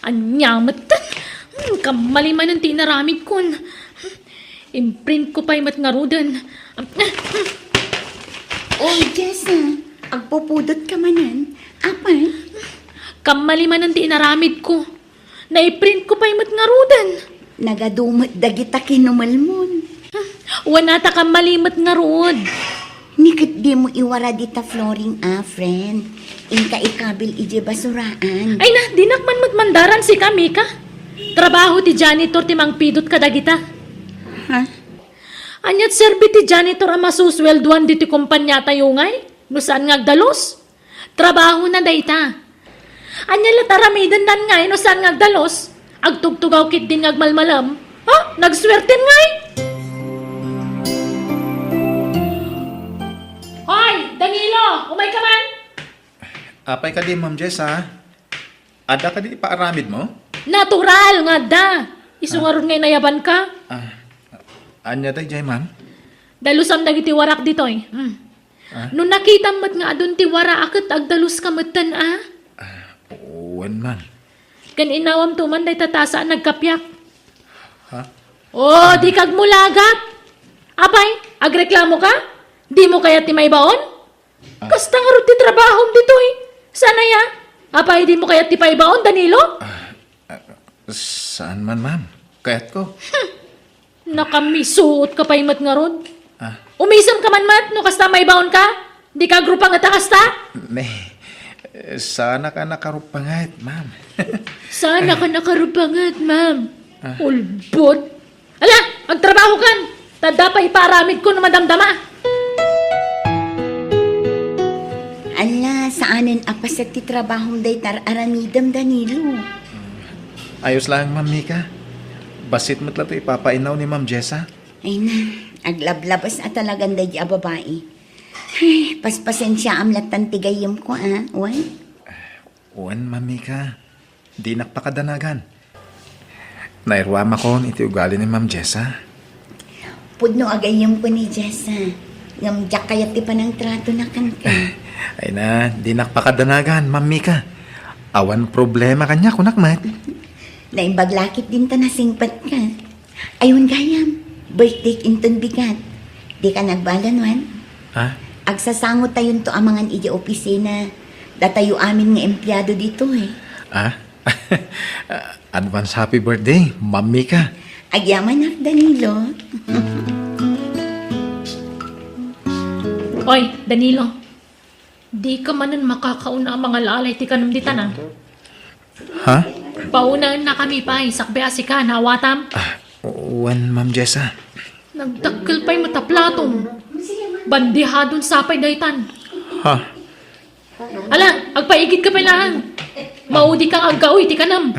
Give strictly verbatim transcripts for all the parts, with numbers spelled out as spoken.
Ania met? Hmm, kammali manen ti inaramidkon. Imprintko pay met ngaruden. Oh, Jessa, agpupudot ka manen. Apay? Kammali manen ti inaramidko. Naiprintko pay met ngaruden. Nagadumet dagita kinumelmon. Wen a ta kammali met ngarud. Ni ket dimo iwara dita flooring a, friend. Inka ikabil idiay basuraan. Ay na, dinak man met mandaran sika, Mika. Trabaho ti janitor ti mangpidot kadagita. Ha? Aniat serbi ti janitor a masusweldoan ditoy kompaniatayo ngay? No saan nga agdalus? Trabahona dayta. Ania la ta aramidendan ngay no saan nga agdalus? Agtugtugaw ketdin nga agmalmalem? Ha? Nagsuerten ngay? Hoy, Danilo! Umay ka man! Apay kadi, Ma'am Jessa? Adda kadi ipaaramidmo? Natural nga adda! Isu ngarud nga inayabanka. Ah, ania daydiay, ma'am? Dalusam dagiti warak ditoy. Hmm. Ah? No nakitam met nga adun ti wara a ket agdaluska metten a? Wen, ma'am. Ken inawamto man dayta tasa a nagkapiak. Ha? Oh, di kagmulagat! Apay, agreklamo ka? Dimo kayat ti maibaon? Kasta ngarud ti trabahom ditoy. Saan aya? Apay, dimo kayat ti paibaon, Danilo? Ah, saan man, ma'am. Kayatko. Nakamisuot ka pay met ngarud. Ah. Umisem ka man met no kasta maibaon ka. Di ka agrupanget a kasta? Ne, saan ka nakarupanget, ma'am. Saan ka nakarupanget, ma'am? Ulbod. Ala, agtrabaho kan. Ta adda pay ipaaramidko no madamdama. Ala, saanen a paset ti trabahom dayta ar-aramidem, Danilo. Ayos lang, Ma'am Mika. Bassit met lato ipapainaw ni Ma'am Jessa. Ay na, aglablabas a talagan daydi a babai. Ay, paspasensiaam lattan ti gayyemko, a, wen? Wen, Ma'am Mika. Dinak pakadanagan. Nairuamakon iti ugali ni Ma'am Jessa. Pudno a gayyemko ni Jessa. Ngem diak kayat ti panangtratona kenka. Ay na, dinak pakadanagan, Ma'am Mika. Awan problema kaniak, kunak met. Naimbag la ketdin ta nasingpetka. Ay, wen gayam, birthday inton bigat. Dika nagbalon, wen? Ha? Agsasangottayonto amangan idiay opisina. Datayo amin nga empleado ditoy. Ah? Advance happy birthday, Ma'am Mika. Agyamanak, Danilo. Oy, Danilo. Di ka manen makakauna a mangalalay ti kanem ditan a. Ha? Paunaennakami pay, sakbay a sika, naawatam? Ah, wen, Ma'am Jessa. Nagdakkel pay met a platom. Bandihadon sa pay daytan. Ha? Ala, agpaigid ka pay laeng. Maudi kang aggaoy ti kanem.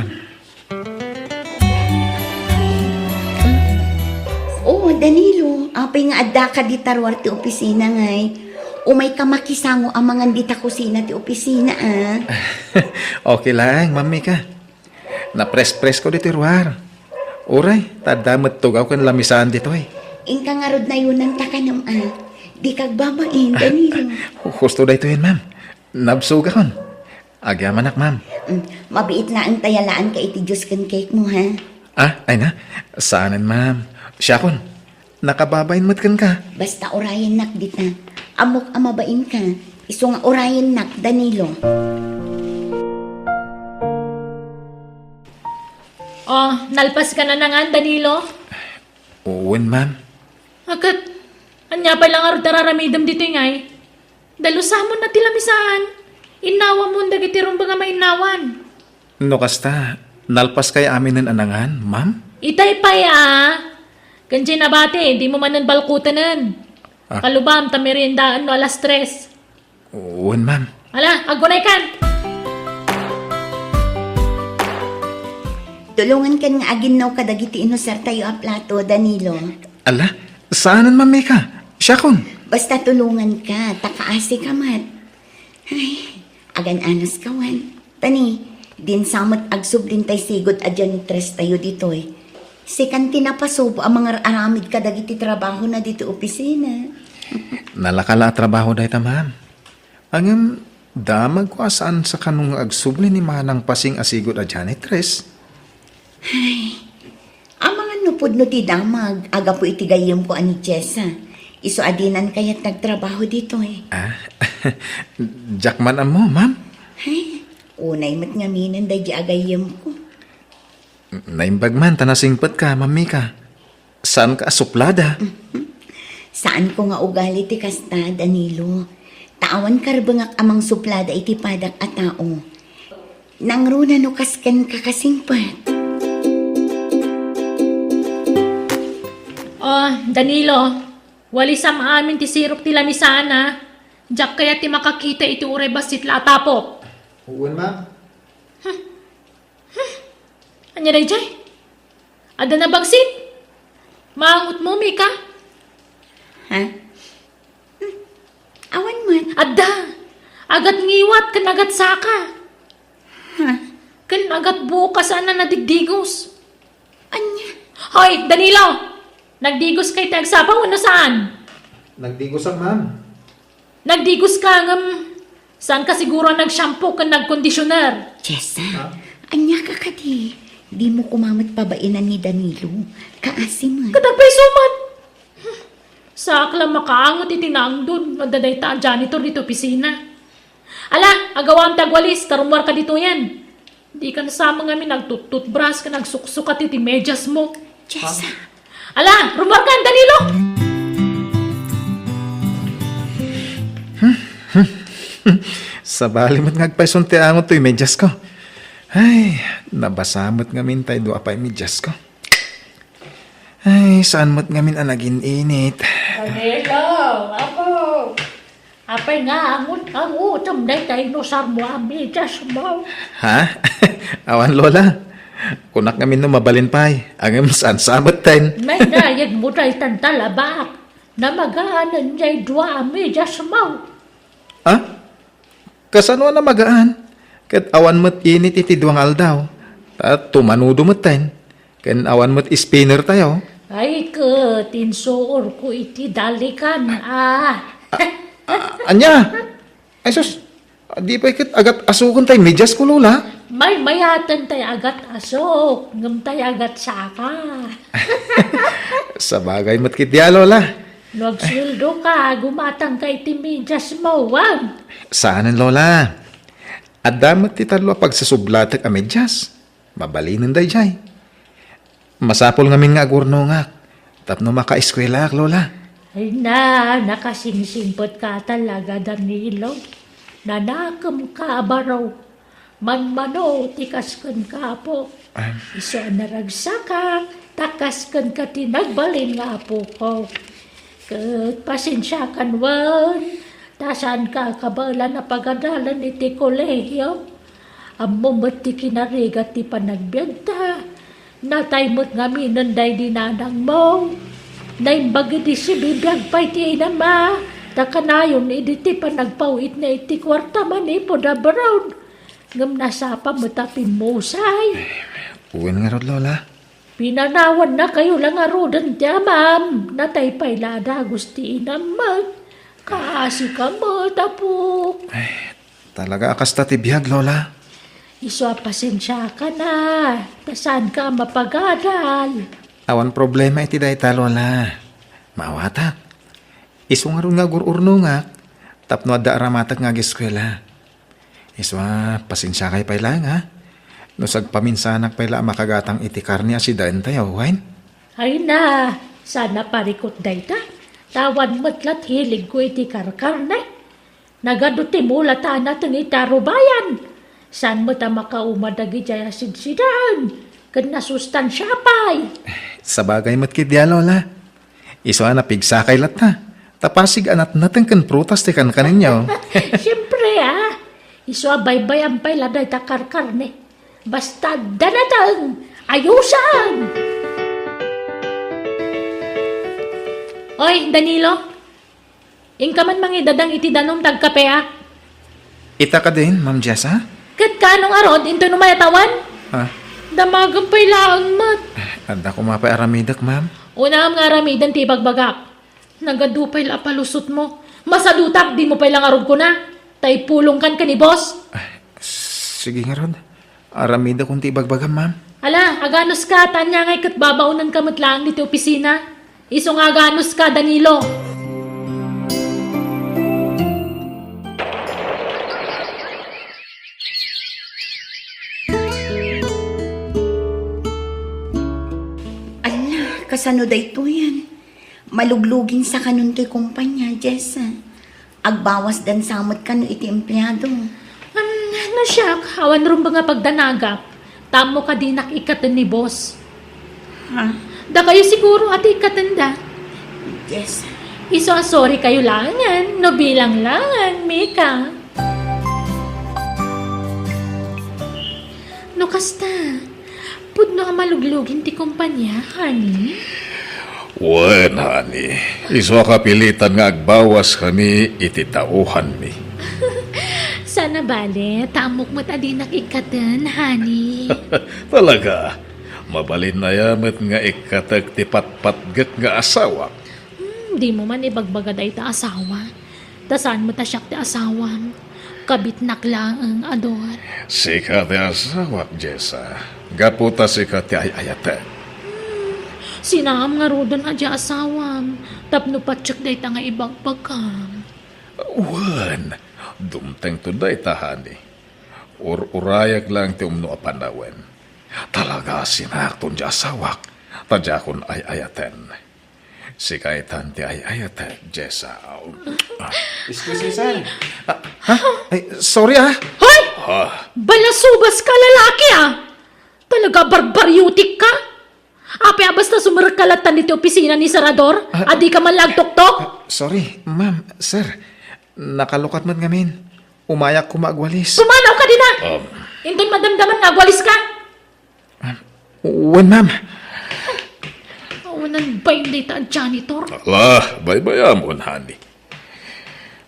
Oo, Danilo, apay nga addaka dita ruar ti opisina ngay? Umayka makisango amangan dita kusina ti opisina, a. Okay laeng, Ma'am Mika. Napres-presko ditoy ruar. Uray, ta adda met tugaw ken lamisaan ditoy. Inka ngarud nayunan ta kanem, a. Dika agbabain, Danilo. Husto daytoyen, ma'am. Nabsogakon. Agyamanak, ma'am. Mm, mabiit laeng ta yalaanka iti juice ken cake mo, ha? Ah, ay na. Saanen, ma'am. Siakon. Nakababain met kenka. Basta urayennak dita. Ammok a mabainka. Isu nga urayennak, Danilo. Oh, nalpas ka na nangan, Danilo? Wen, ma'am. Akat, ania pay la ngarud ti ar-aramidem ditoy ngay? Dalusamon na ti lamisaan. Innawamon dagiti rumbeng a mainnawan. No kasta, nalpaskay aminen a nangan, ma'am? Itay pay a. Ken diay nabati, dimo manen balkutenen. Ah. Kalubam ta meriendaen no alas tres. Wen, ma'am. Ala, agunaykan! Tulongankan nga aginnaw kadagiti inusartayo a plato, Danilo. Ala, saanen, Ma'am Mika. Siakon. Basta tulonganka, ta kaasika met. Ay, agan-anos ka, wen. Tani, dinsa met agsubli tay sigud a janitress tayo ditoy. Sikan ti napasubo a mangar-aramid kadagiti trabahona ditoy opisina. Nalaka la a trabaho dayta, ma'am. Ngem, Damagko a saan sa kano nga agsubli ni Manang Pasing a sigud a janitress. Ay, amangan no pudno ti damag, agapu iti gayyemko a ni Jessa. Isu a dinan kayat nagtrabaho ditoy. Ah, diak man ammo, ma'am. Ay, unay met ngaminen daydi a gayyemko. Naimbag man ta nasingpetka, Ma'am Mika. Saanka a suplada? Saanko nga ugali ti kasta, Danilo. Ta awan karbengak a mangsuplada iti padak a tao. Nangruna no kasken kakasingpet. Oh, Danilo, walisam amin ti sirok ti lamisana. Diak kayat ti makakita iti uray bassit la a tapok. Wen, ma'am. Ania daydiay? Adda nabagsit? Maangotmo, Mika? Ha? Hmm. Awan met. Adda! Agat ngiwat ken agat saka. Ha? Ken agat buok a saan a nadigdigos. Ania? Hoy, Danilo! Nagdigos kay ti agsapa wenno saan? Nagdigos ak, ma'am. Nagdigos ka ngem saan ka siguro a nag-shampoo ken nag-conditioner? Jessa, ha? Ania ka kadi? Dimo koma met pabainan ni Danilo. Kaasi met. Ket agpayso met! Saak la makaangot iti naangdon no adda dayta a janitor ditoy opisina. Ala, agawam ti agwalis, ta rummuarka ditoyen. Dikan sa ngamin nagtut-toothbrush ken nagsuksukat iti mediasmo. Jessa. Ala, rummuarkan, Danilo! Sabali met nga agpayson ti angot toy mediasko. Ay, nabasa met ngamin tay dua pay mediasko. Ay, saan met ngamin a nagin-init. Danilo, apo. Apay nga angot-angotem dayta inusarmo a mediasmo? Ha? Awan, Lola. Kunak ngamin no mabalin pay. Ngem saan sa metten. Nainayegmo daytan talabak. Namagaanen jay dua a mediasmo. Ha? Kasano a namagaan? Ket awan met init iti dua nga aldaw. Ta tumanudo metten. Ken awan met spinner tayo. Ay, ket insuorko iti dalikan, a. A-, a-, ania? Ay, sus, di pay ket agat-asoken tay mediasko, Lola? Maymayaten tay agat-asok, ngem tay agat saka. Sabagay met ketdi a, Lola. No agsueldoka, gumatangka iti mediasmo, wen? Saanen, Lola. Adda met ti tallo a pagsusublatek a medias. Mabalinen daydiay. Masapul ngamin nga agurnongak tapno makaeskuelaak, Lola. Ay na, nakasingsingpetka talaga, Danilo. Nanakemka a baro. Manmano ti kaskenka, apo. Ah. Isu a naragsakak, ta kaskenka ti nagbalin nga apoko. Ket pasensiakan wen, ta saanka a kabaelan a pagadalen iti kolehio. Ammom met ti kinarigat ti panagbiagta. Natay met ngaminen daydi nanangmo. Naimbag idi sibibiag pay ti inammo, ta kanayon idi ti panagpaw-itna iti kuarta manipud abroad. Ngem nasapa met a pimmusay. Wen ngarud, Lola? Pinanawannakayo la ngaruden ti amam. Natay pay la a dagus ti inam met. Kaasika met, apok. Ay, talaga a kasta ti biag, Lola. Isu a pasensiakan a, ta saanka a mapagadal. Awan problema iti dayta, Lola. Maawatak. Isu ngarud nga agur-urnongak tapno adda aramatek nga ageskuela. Isu a, pasensiakay pay laeng, ha? No sagpaminsanak pay la a makagatang iti karne a sidaentayo, wen? Ay na, saan a parikut dayta. Ta awan met la't hiligko iti karkarne. Nagadu ti mula ta nateng iti arubayan. Saan met a makauma dagidiay a sidsidaen ken nasustansia pay. Sabagay met ketdi a, Lola. Isu a napigsakay latta. Ta pasig a natnateng ken prutas ti kankanenyo. Siempre, a. Isu a baybay-am pay la dayta karkarne. Basta adda nateng, ayusen! Oy, Danilo, inka man mangidadang iti danum ta agkapeak. Ita kadin, Ma'am Jessa? Ket kaano ngarud, intoy no mayat awan? Ha? Damagem pay laeng met. Adda koma pay aramidek, ma'am. Unam nga aramiden ti ibagbagak. Nagadu pay la a palusotmo. Masadutak, dimo pay la ngarud kuna. Ta ipulongkan ken ni boss. Sige ngarud. Aramidakon ti ibagbagam, ma'am. Ala, aganuska, ta ania ngay ket babaonanka met laeng ditoy opisina? Isu nga aganuska, Danilo. Ala, kasano daytoyen? Malugluginsa kanon toy kumpanya, Jessa. Agbawasdan sa met kano iti empleado. Um, no siak, awan rumbeng a pagdanagak. Tammo ka dinak ikkaten ni boss. Ha? Dakayo siguro a ti ikkatenda. Jessa. Isu a sorry kayo laengen, no bilang laeng, Mika. No kasta, pudno a maluglugin ti kompania, honey? Wen, honey. Isu a kapilitan nga agbawas kami iti tauhanmi. Sana bale, ta ammok met a dinak ikkaten, honey. Talaga, mabalin aya met nga ikkatek ti patpatgek nga asawak? Hmm, dimo man ibagbaga dayta asawa. Ta saan met a siak ti asawam. Kabitnak laeng, Ador. Sika ti asawak, Jessa. Gapu ta sika ti ay-ayatek. Hmm, sinaam ngaruden a di asawam. Tapno patiek dayta nga ibagbagam. Wen, dumtengto dayta, honey. Ur-urayak laeng ti umno a panawen. Talaga a sinaakton ti asawak. Ta diakon ay-ayaten. Sika itan ti ay-ayatek, Jessa. Excuse me, sir. Ah, ha? Ay, sorry, ah. Hoy! Ah. Balasubas ka, lalaki, ah! Talaga, barbariotik ka! Apay a basta sumerek ka latta ditoy opisina ni Sir Ador? Ah. A di ka man la agtoktok? Ah, sorry, ma'am, sir. Nakalukat met ngamin. Umayak koma agwalis. Pumanaw ka dina! Um. Inton madamdaman nga agwalis ka! Wen, ma'am. Awanan bain dayta a janitor. Ala, baybayamon, honey.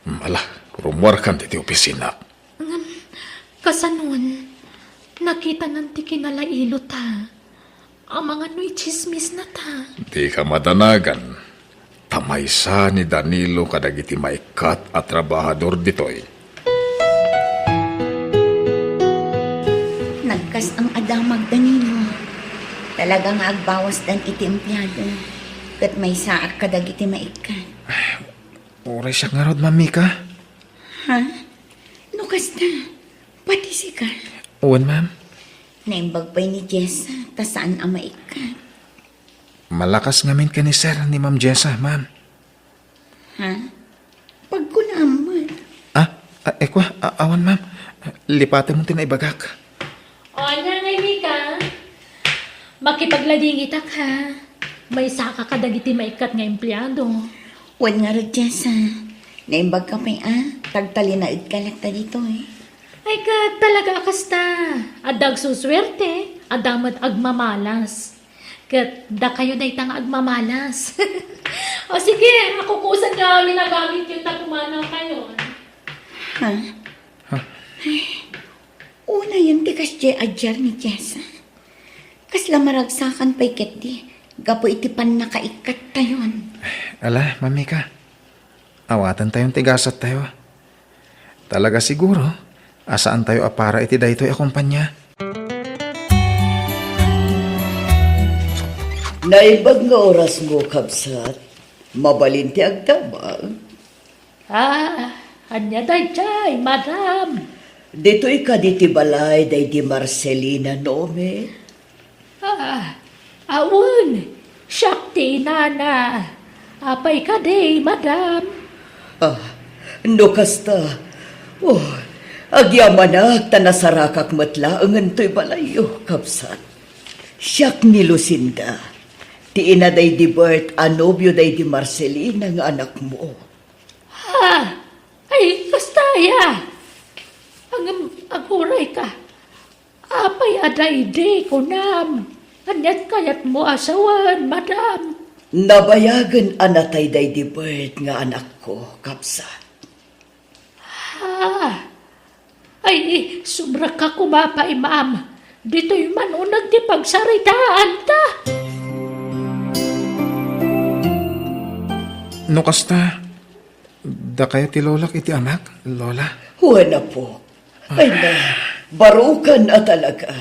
Mm, ala, rummuarkan ditoy opisina. Ngem, kasanon, nakitanan ti kinalailota. Amangan no itsismisnata. Dika madanagan. Ta maysa ni Danilo kadagiti maikkat a trabahador ditoy. Nagkas-am a damag, Danilo. Talaga nga agbawasdan iti empleado. Ket maysaak kadagiti maikkat. Uray siak ngarud, Ma'am Mika. Ha? No kasta, pati sika? Wen, ma'am. Naimbag pay ni Jessa, ta saan a maikkat. Malakas ngamin ken ni Sir ni Ma'am Jessa, ma'am. Ha? Pagkunaam met. Ah, ah, ekua, a-, awan, ma'am. Lipatem ti naibagak. O, ania ngay, Mika? Makipagladingitak, ha? Maysaka kadagiti maikkat nga empleado. Wen ngarud, Jessa. Naimbagka pay a, tagtalinaedka latta ditoy. Ay, ket talaga a kasta. Adda agsusuerte, adda met agmamalas. Ket dakayo dayta nga agmamalas. O sige, akukusan nga amin a gamityo ta pumanawkayon. Ha? Ha? Ay, unayen ti kasdiay a diar ni Jessa. Kasla maragsakan pay ketdi gapu iti pannakaikkattayon. Ala, Ma'am Mika. Awatantayon ti gasattayo. Talaga siguro a saantayo a para iti daytoy a kompania. Naimbag nga orasmo, kabsat. Mabalin ti agdamag. Ah, ania daydiay, madam? Ditoy kadi ti balay daydi Marcelina Nome? Ah, awan, siak ti inana. Apay kadi, madam? Ah, no kasta, oh, agyamanak ta nasarakak met laengen toy balayyo, kabsat. Siak ni Lucinda, ti ina daydi Bert a nobio daydi Marcelina nga anakmo. Ha? Ay, kasta aya? Ngem aguray ka. Apay a daydi, kunam? Aniat kayatmo a sawen, madam? Nabayagen a natay daydi Bert nga anakko, kabsat. Ha? Ay, subraka koma pay, ma'am. Ditoy man uneg ti pagsaritaanta. No kasta, dakayo ti lolak iti anak, Lola? Wen, Apok. Ay na, barukan a talaga.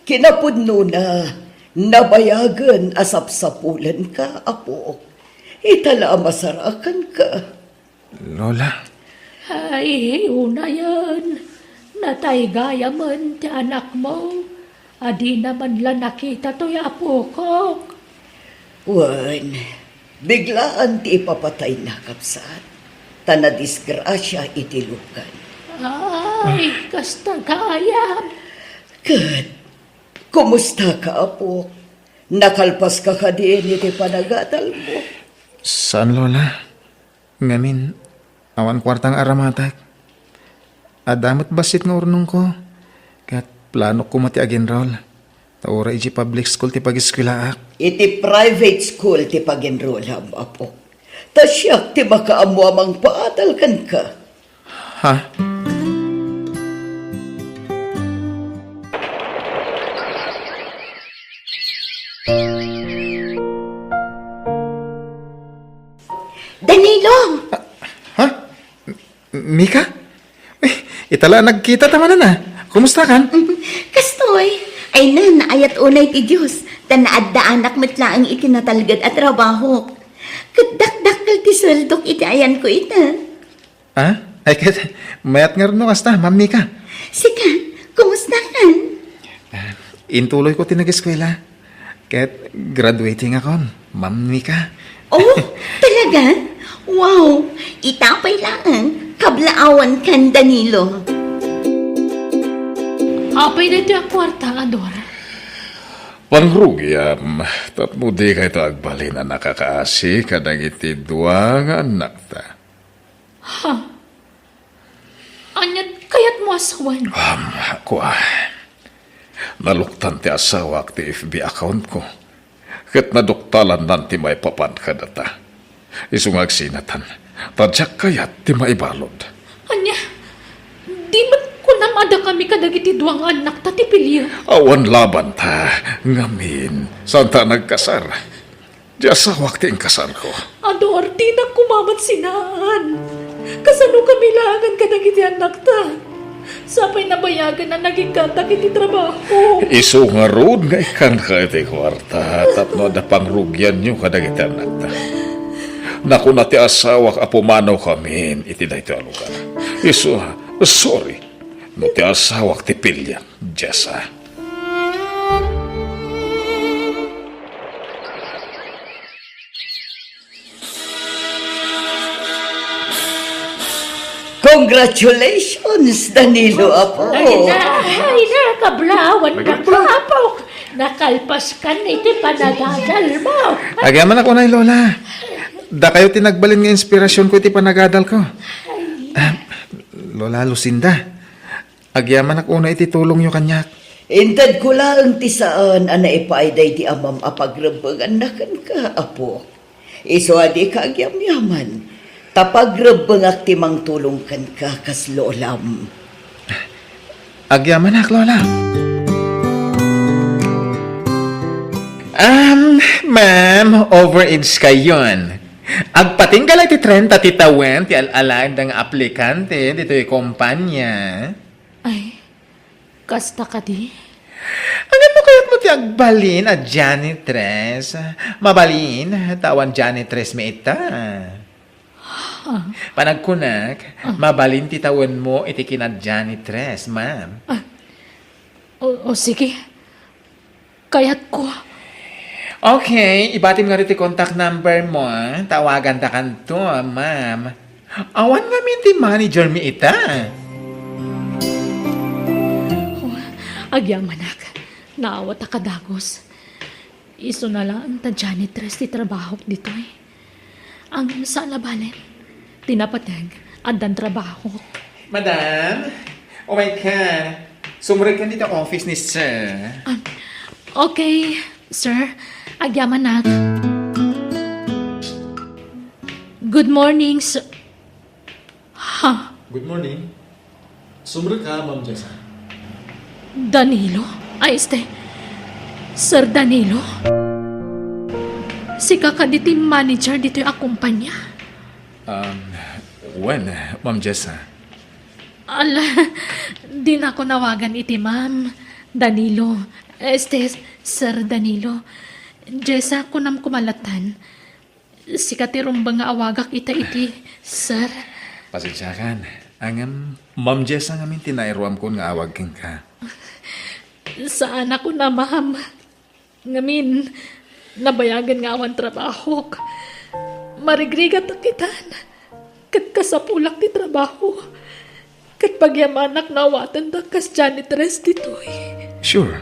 Kinapudnona, nabayagen a sapsapulenka, Apok. Ita la a masarakanka. Lola. Ay, unayen, natay gayamen ti anakmo, a dina man la nakita toy apokok. Wen, biglaan ti ipapatayna, kabsat, ta nadisgrasia iti lukan. Ay, kasta gayam. Ket, kumustaka, Apok? Nakalpaska kadin iti panagadalmo? Saan, Lola. Ngamin, awan kuarta nga aramatek. Adda met bassit nga urnongko, ket planok koma ti ag-enroll. Ta uray idiay public school ti pag-eskuelaak. Iti private school ti pag-enrollam, Apok. Ta siak ti makaammo a mangpaadal kenka. Ha? Danilo! Ha? Mika? Eh, ita la a nagkita ta manen a. Kumustakan? Kastoy, ay na, naayat unay ti Dios, ta naaddaanak met laeng iti natalged a trabahok. Ket dakdakkel ti sueldok iti ayanko ita. Ah? Ay, ket, mayat ngarud no kasta, Ma'am Mika. Sika, kumustakan? Ah, intuloyko ti nag-eskuela. Ket graduating akon, Ma'am Mika. Oh, talaga? Wow! Ita pay laeng, kablaawankan, Danilo. Apay daytoy a kuarta, Ador? Pangrugiam, tapno dikayto agbalin a nakakaasi kadagiti dua nga annakta. Ha? Ania ti kayatmo a sawen? Um, kua, naluktan ti asawak ti F B account ko, ket naduktalannan ti maipapan kadata. Isu nga agsinatan, ta diak kayat ti maibalud. Ania? Di met kunam a dakami kadagiti dua nga annakta ti pilio? Awan labanta, ngamin, saanta a nagkasar. Ti asawak ti inkasarko. Ador, dinak koma met sinaan. Kasano kami laengen kadagiti annakta? Sapay nabayagen a nagikkantak iti trabaho. Isu ngarud nga ikkanka iti kuarta tapno adda pangrugianyo kadagiti annakta. Nakuna ti asawak a pumanawkamin iti daytoy a lugar. Isu, sorry. No ti asawak ti pilian, Jessa. Congratulations, Danilo, apo. Ay na, ay na, kablaawanka, apo. Nakalpaskan iti panagadalmo. Agyamanak unay, Lola. Dakayo ti nagbalin nga inspirasionko iti panagadalko. Ah, Lola Lucinda, agyamanak unay iti tulongyo kaniak. Intedko laeng ti saan a naipaay daydi amam a pagrebbenganna kenka, apo. Isu a dika agyamyaman, ta pagrebbengak ti mangtulong kenka kas lolam. Agyamanak, Lola. Um, ma'am, overage kayon. Agpatingga la iti trenta ti tawen ti al-alaed nga aplikante ditoy kompanya. Ay, kasta kadi? Ngem no kayatmo ti agbalin a janitress, mabalin, ta awan janitress mi ita. Ah. Panagkunak, ah, mabalin ti tawenmo iti kinajanitress, ma'am. Ah. O, o, sige. Kayatko. Okay, ibatim ngarud ti contact number mo, ah. Tawagantakanto, ma'am. Awan ngamin ti manager mi ita. Oh, agyamanak. Naawat a kadagus. Isuna laeng ta janitress ti trabahok ditoy. Ang sala balen, ti napateg, addan trabaho. Madam, umay ka. Sumrekkan dita office ni sir. Ah, okay, sir. Agyamanak. Good morning, sir. Ha? Good morning. Sumrek ka, Ma'am Jessa. Danilo? Ay, este, Sir Danilo? Sika kadi ti manager ditoy a kumpanya? Um, wen, Ma'am Jessa. Ala, dinakon awagan iti ma'am, Danilo. Este, Sir Danilo. Jessa, kunam koma lattan. Sika ti rumbeng nga awagak ita iti, sir. Pasensiakan. Ngem, Ma'am Jessa ngamin ti nairuamkon nga awag kenka. Saanak una, ma'am. Ngamin, nabayagen nga awan trabahok. Marigrigatak itan. Ket kasapulak ti trabaho. Ket pagyamanak no awatendak kas janitress ditoy. Sure.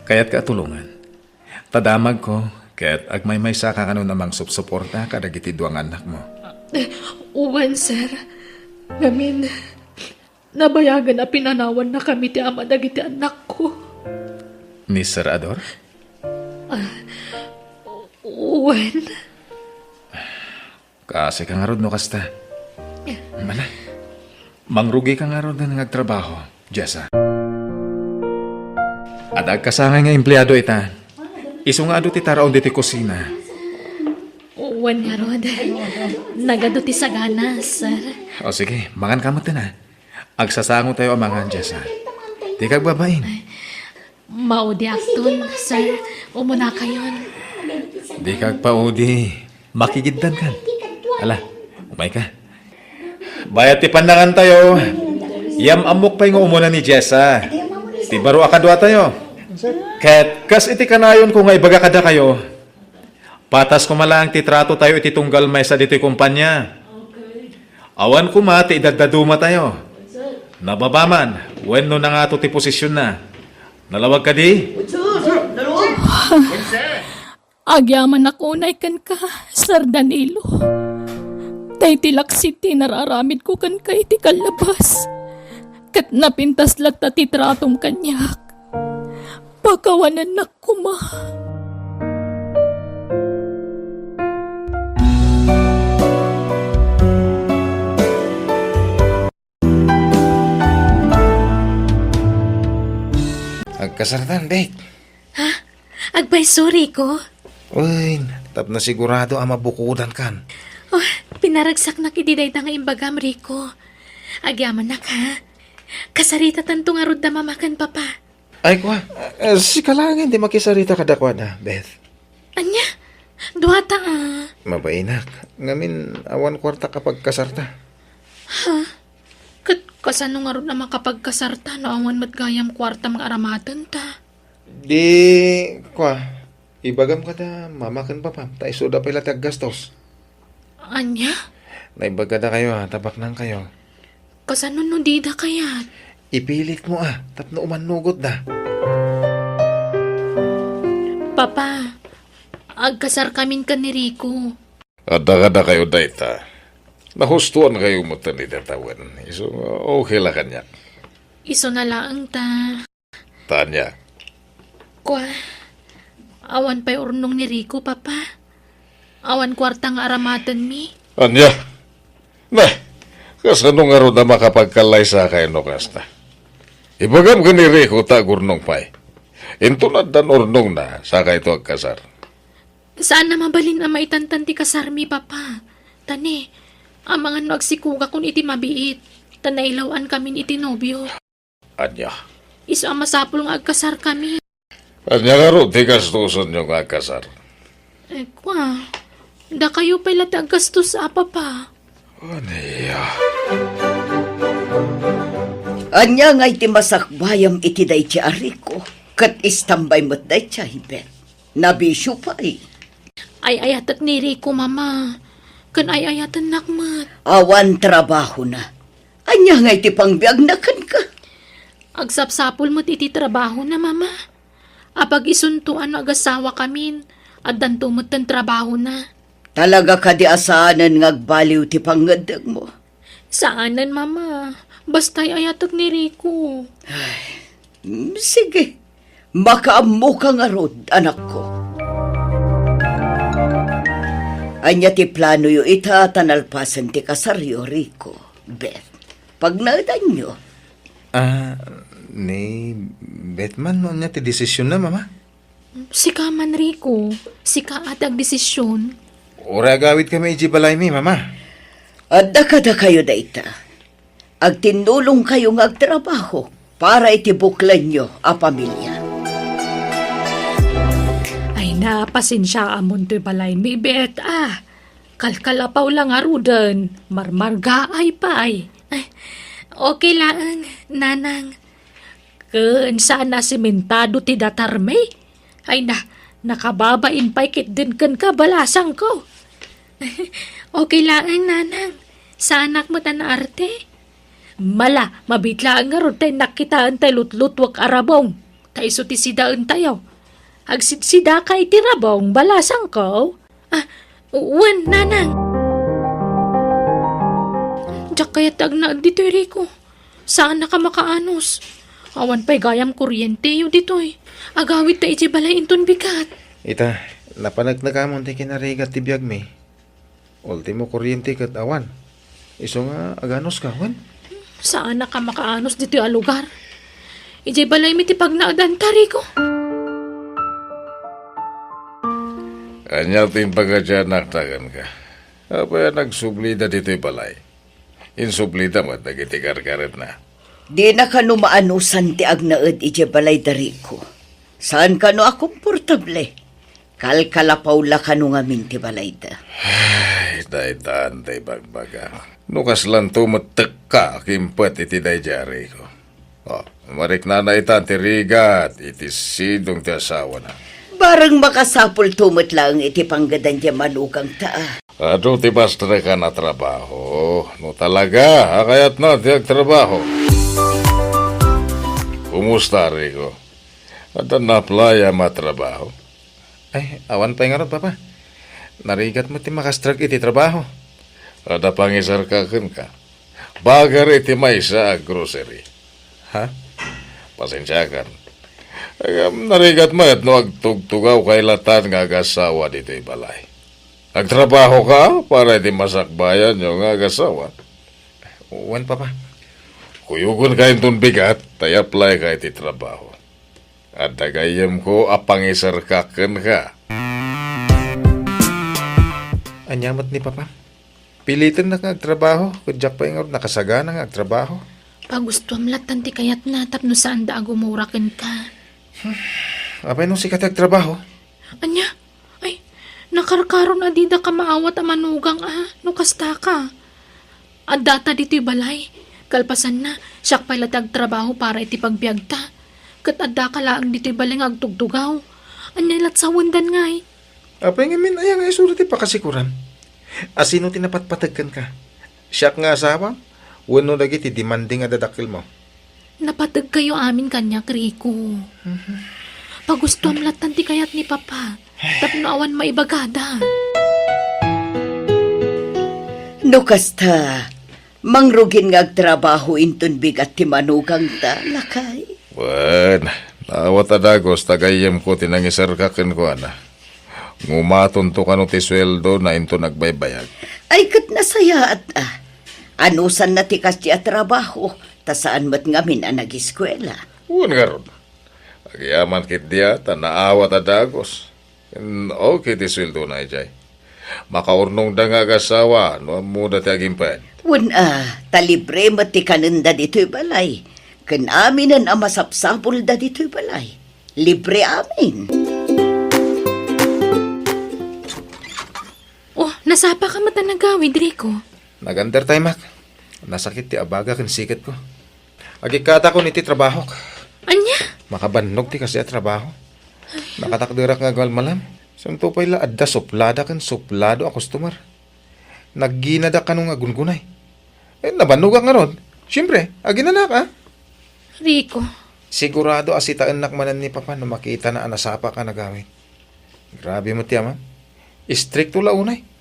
Kayatka a tulongan. Ta damagko, ket agmaymaysaka kanon a mangsupsuporta kadagiti dua nga annakmo. Eh, wen, sir. Ngamin, nabayagen a pinanawannakami ti ama dagiti annakko. Ni Sir Ador? Ah, wen. Kaasika ngarud no kasta. Mala. Mangrugika ngarud nga agtrabaho, Jessa. Adda agkasangay nga empleado ita. Isu nga adu ti taraon ditoy kusina. Wen ngarud. Nagadu ti sagana, sir. O sige, manganka metten a. Agsasangotayo a mangan, Jessa. Dika agbabain. Maudiakton, sir. Umunakayon. Dika agpaudi. Makigiddankan. Ala, umayka. Bayat ti pannangantayo, yam-ammok pay nga umuna ni Jessa. Ti baro a kaduatayo. Ket kas iti kanayonko nga ibaga kadakayo, patas koma laeng ti tratotayo iti tunggal maysa ditoy kompania. Awan koma ti idaddadumatayo. Nababa man, wenno nangato ti posisionna. Nalawag kadi? Agyamanak unay kenka, Sir Danilo. Ta iti laksit ti nararamidko kenka iti kallabas. Ket napintas latta ti tratom kaniak. Pakawanennak koma. Agkasartan, Beth. Ha? Agpayso, Rico? Uy, tapno sigurado a mabukodankan. Oh, pinaragsaknak iti dayta nga imbagam, Rico. Agyamanak, ha? Kasaritatanto ngarud da mama ken papa. Ay, kua, eh, sika laengen ti makisarita kadakuada, Beth. Ania? Duata, a. Mabainak. Ngamin, awan kuartak a pagkasarta. Ha? Ket kasano ngarud a makapagkasarta no awan met gayam kuartam nga aramatenta? Di, kua, ibagam kada mama ken papam, ta isuda pay la ti aggastos. Ania? Naibaga dakayo, a, ta baknangkayo. Kasano no dida kayat? Ipilitmo, a, tapno umannugotda. Papa, agkasarkamin ken ni Rico. Adda kadakayo dayta. Nahustoankayo metten iti tawen. Isu, okay la kaniak. Isuna laeng ta. Tanya. Kua, awan pay urnong ni Rico, Papa. Awan kuarta nga aramatenmi. Ania? Na, kasano ngarud a makapagkallaysakayo no kasta? Ibagam ken ni Rico ta agurnong pay. Inton addan urnongna, sakayto agkasar. Saan a mabalin a maitantan ti kasarmi, Papa. Ta ni, amangan no agsikugakon iti mabiit, ta nailaw-ankamin iti nobio. Ania? Isu a masapul nga agkasarkami. Ania ngarud ti gastosenyo nga agkasar? Eh, kua, dakayo pay la ti aggastos, a, Papa. Ania? Ania ngay ti masakbayam iti daydi a Rico? Ket istambay met daydi, Beth. Nabisio pay. Ay-ayatek ni Rico, Mama. Ken ay-ayatennak met. Awan trabahona. Ania ngay ti pangbiagna kenka? Agsapsapul met iti trabahona, Mama. Apag-isunto a no agasawakamin, addanto metten trabahona. Talaga kadi a saanen nga agbaliw ti pangngeddengmo? Saanen, Mama. Basta ay-ayatek ni Rico. Ay, mm, sige. Makaammoka ngarud, anakko. Ania ti planoyo ita ta nalpasen ti kasaryo, Rico, Beth? Pagnaedanyo? Ah, ni Beth man no ania ti desisionna, Mama? Sika man, Rico. Sika a ti agdesisyon. Uray agawidkami idiay balaymi, Mama. Adda kadakayo dayta. Agtinnulongkayo nga agtrabaho para iti buklanyo a pamilia. Ay na, pasensiaamon toy balay mi, bet, a. Kalkalapaw la ngaruden, marmargaay pay. Ay, okay laeng, nanang. Ken saan a simentado ti datarmi? Ay na, nakababain pay ketdin kenka, balasangko. Okay laeng, nanang. Saanak met a naarte. Mala, mabiit laeng ngarud ta innak kitaen tay lutlutuek a rabong. Ta isu ti sidaentayo. Agsidsidaka iti rabong, balasangko. Ah, wen, nanang. Diak kayat ti agnaed ditoy, Rico. Saannak a makaanus. Awan pay gayam kuryente ditoy. Agawidta idiay balay inton bigat. Ita, napaneknekamon ti kinarigat ti biagmi. Ultimo kuryente ket awan. Isu nga aganuska, wen? Saannak a makaanus ditoy a lugar. Idiay balaymi ti pagnaedanta, Rico. Ania ti impakadianakta kenka? Apay a nagsublida ditoy balay? Insublida met dagiti karkaretna. Dina kano maanusan ti agnaed idiay balayda, Rico. Saan kano a komportable. Kalkalapaw la kano ngamin ti balayda. Ay, daytan ti ibagbaga. No kaslanto met tekka a kimpet iti daydiay a Rico. O, mariknana itan ti rigat iti sidong ti asawana. Bareng makasapulto met laeng iti panggedan ti manugangta. Adu ti bastrekan a trabaho, no talaga a kayatna ti agtrabaho. Kumusta, Rico? Adda naaplayam a trabaho? Ay, awan pay ngarud, Papa. Narigat met ti makastrek iti trabaho. Adda pangisarka kenka. Bager iti maysa a grocery. Ha? Pasensiakan. Ngem narigat met no agtugtugawkay latan nga agasawa ditoy balay. Agtrabahoka para iti masakbayanyo nga agasawa? Wen, Papa. Kuyogenka inton bigat ta i-applyka iti trabaho. Adda gayyemko a pangisarka kenka. Ania met ni Papa? Pilitennak nga agtrabaho, ket diak pay ngarud nakasagana nga agtrabaho. Pagustuam lattan ti kayatna tapno saanda a gumura kenka. Apay no sika ti agtrabaho? Ania? Ay, nakarkaron a didaka maawat a manugang a no kastaka. Addata ditoy balay. Kalpasanna, siak pay la ti agtrabaho para iti pagbiagta. Ket addaka laeng ditoy balay nga agtugtugaw. Ania lat sawendan ngay? Apay ngamin aya nga isuro ti pakasikuram? A sino ti napatpateg kenka? Siak nga asawam? Wenno dagiti demanding a dadakkelmo? Napategkayo amin kaniak, Rico. Pagustuam lattan ti kayat ni Papa tapno awan maibagada. No kasta, mangrugin nga agtrabaho inton bigat ti manugangta, lakay. Wen, naawat a dagus ta gayyemko ti nangisarka kenkuana. Ngumatonto kano ti sueldona inton agbaybayag. Ay, ket nasayaat a. Anusanna ti kasdi a trabaho, ta saan met ngamin a nagiskuela. Wen ngarud, agyamankit dia ta naawat a dagus. Ken okay ti sueldona idiay. Makaurnongda nga agasawa no ammoda ti agimped. Wen a, ta libre met ti kanenda ditoy balay. Ken aminen a masapsapulda ditoy balay, libre amin. Oh, nasapaka met a nagawid, Rico? Nag-under time ak. Nasakit ti abaga ken siketko. Agikkatakon iti trabahok. Ania? Makabannog ti kasdi a trabaho. Nakatakderak nga agmalmalam. Santo pay la adda suplada ken suplado a customer. Nagginadak kano nga aggungunay. Eh, nabannogak ngarud. Siempre, aginanak, a. Rico. Sigurado a sitaennak manen ni Papa no makitana a nasapaka a nagawid. Grabe met ti ama. Istrikto la unay.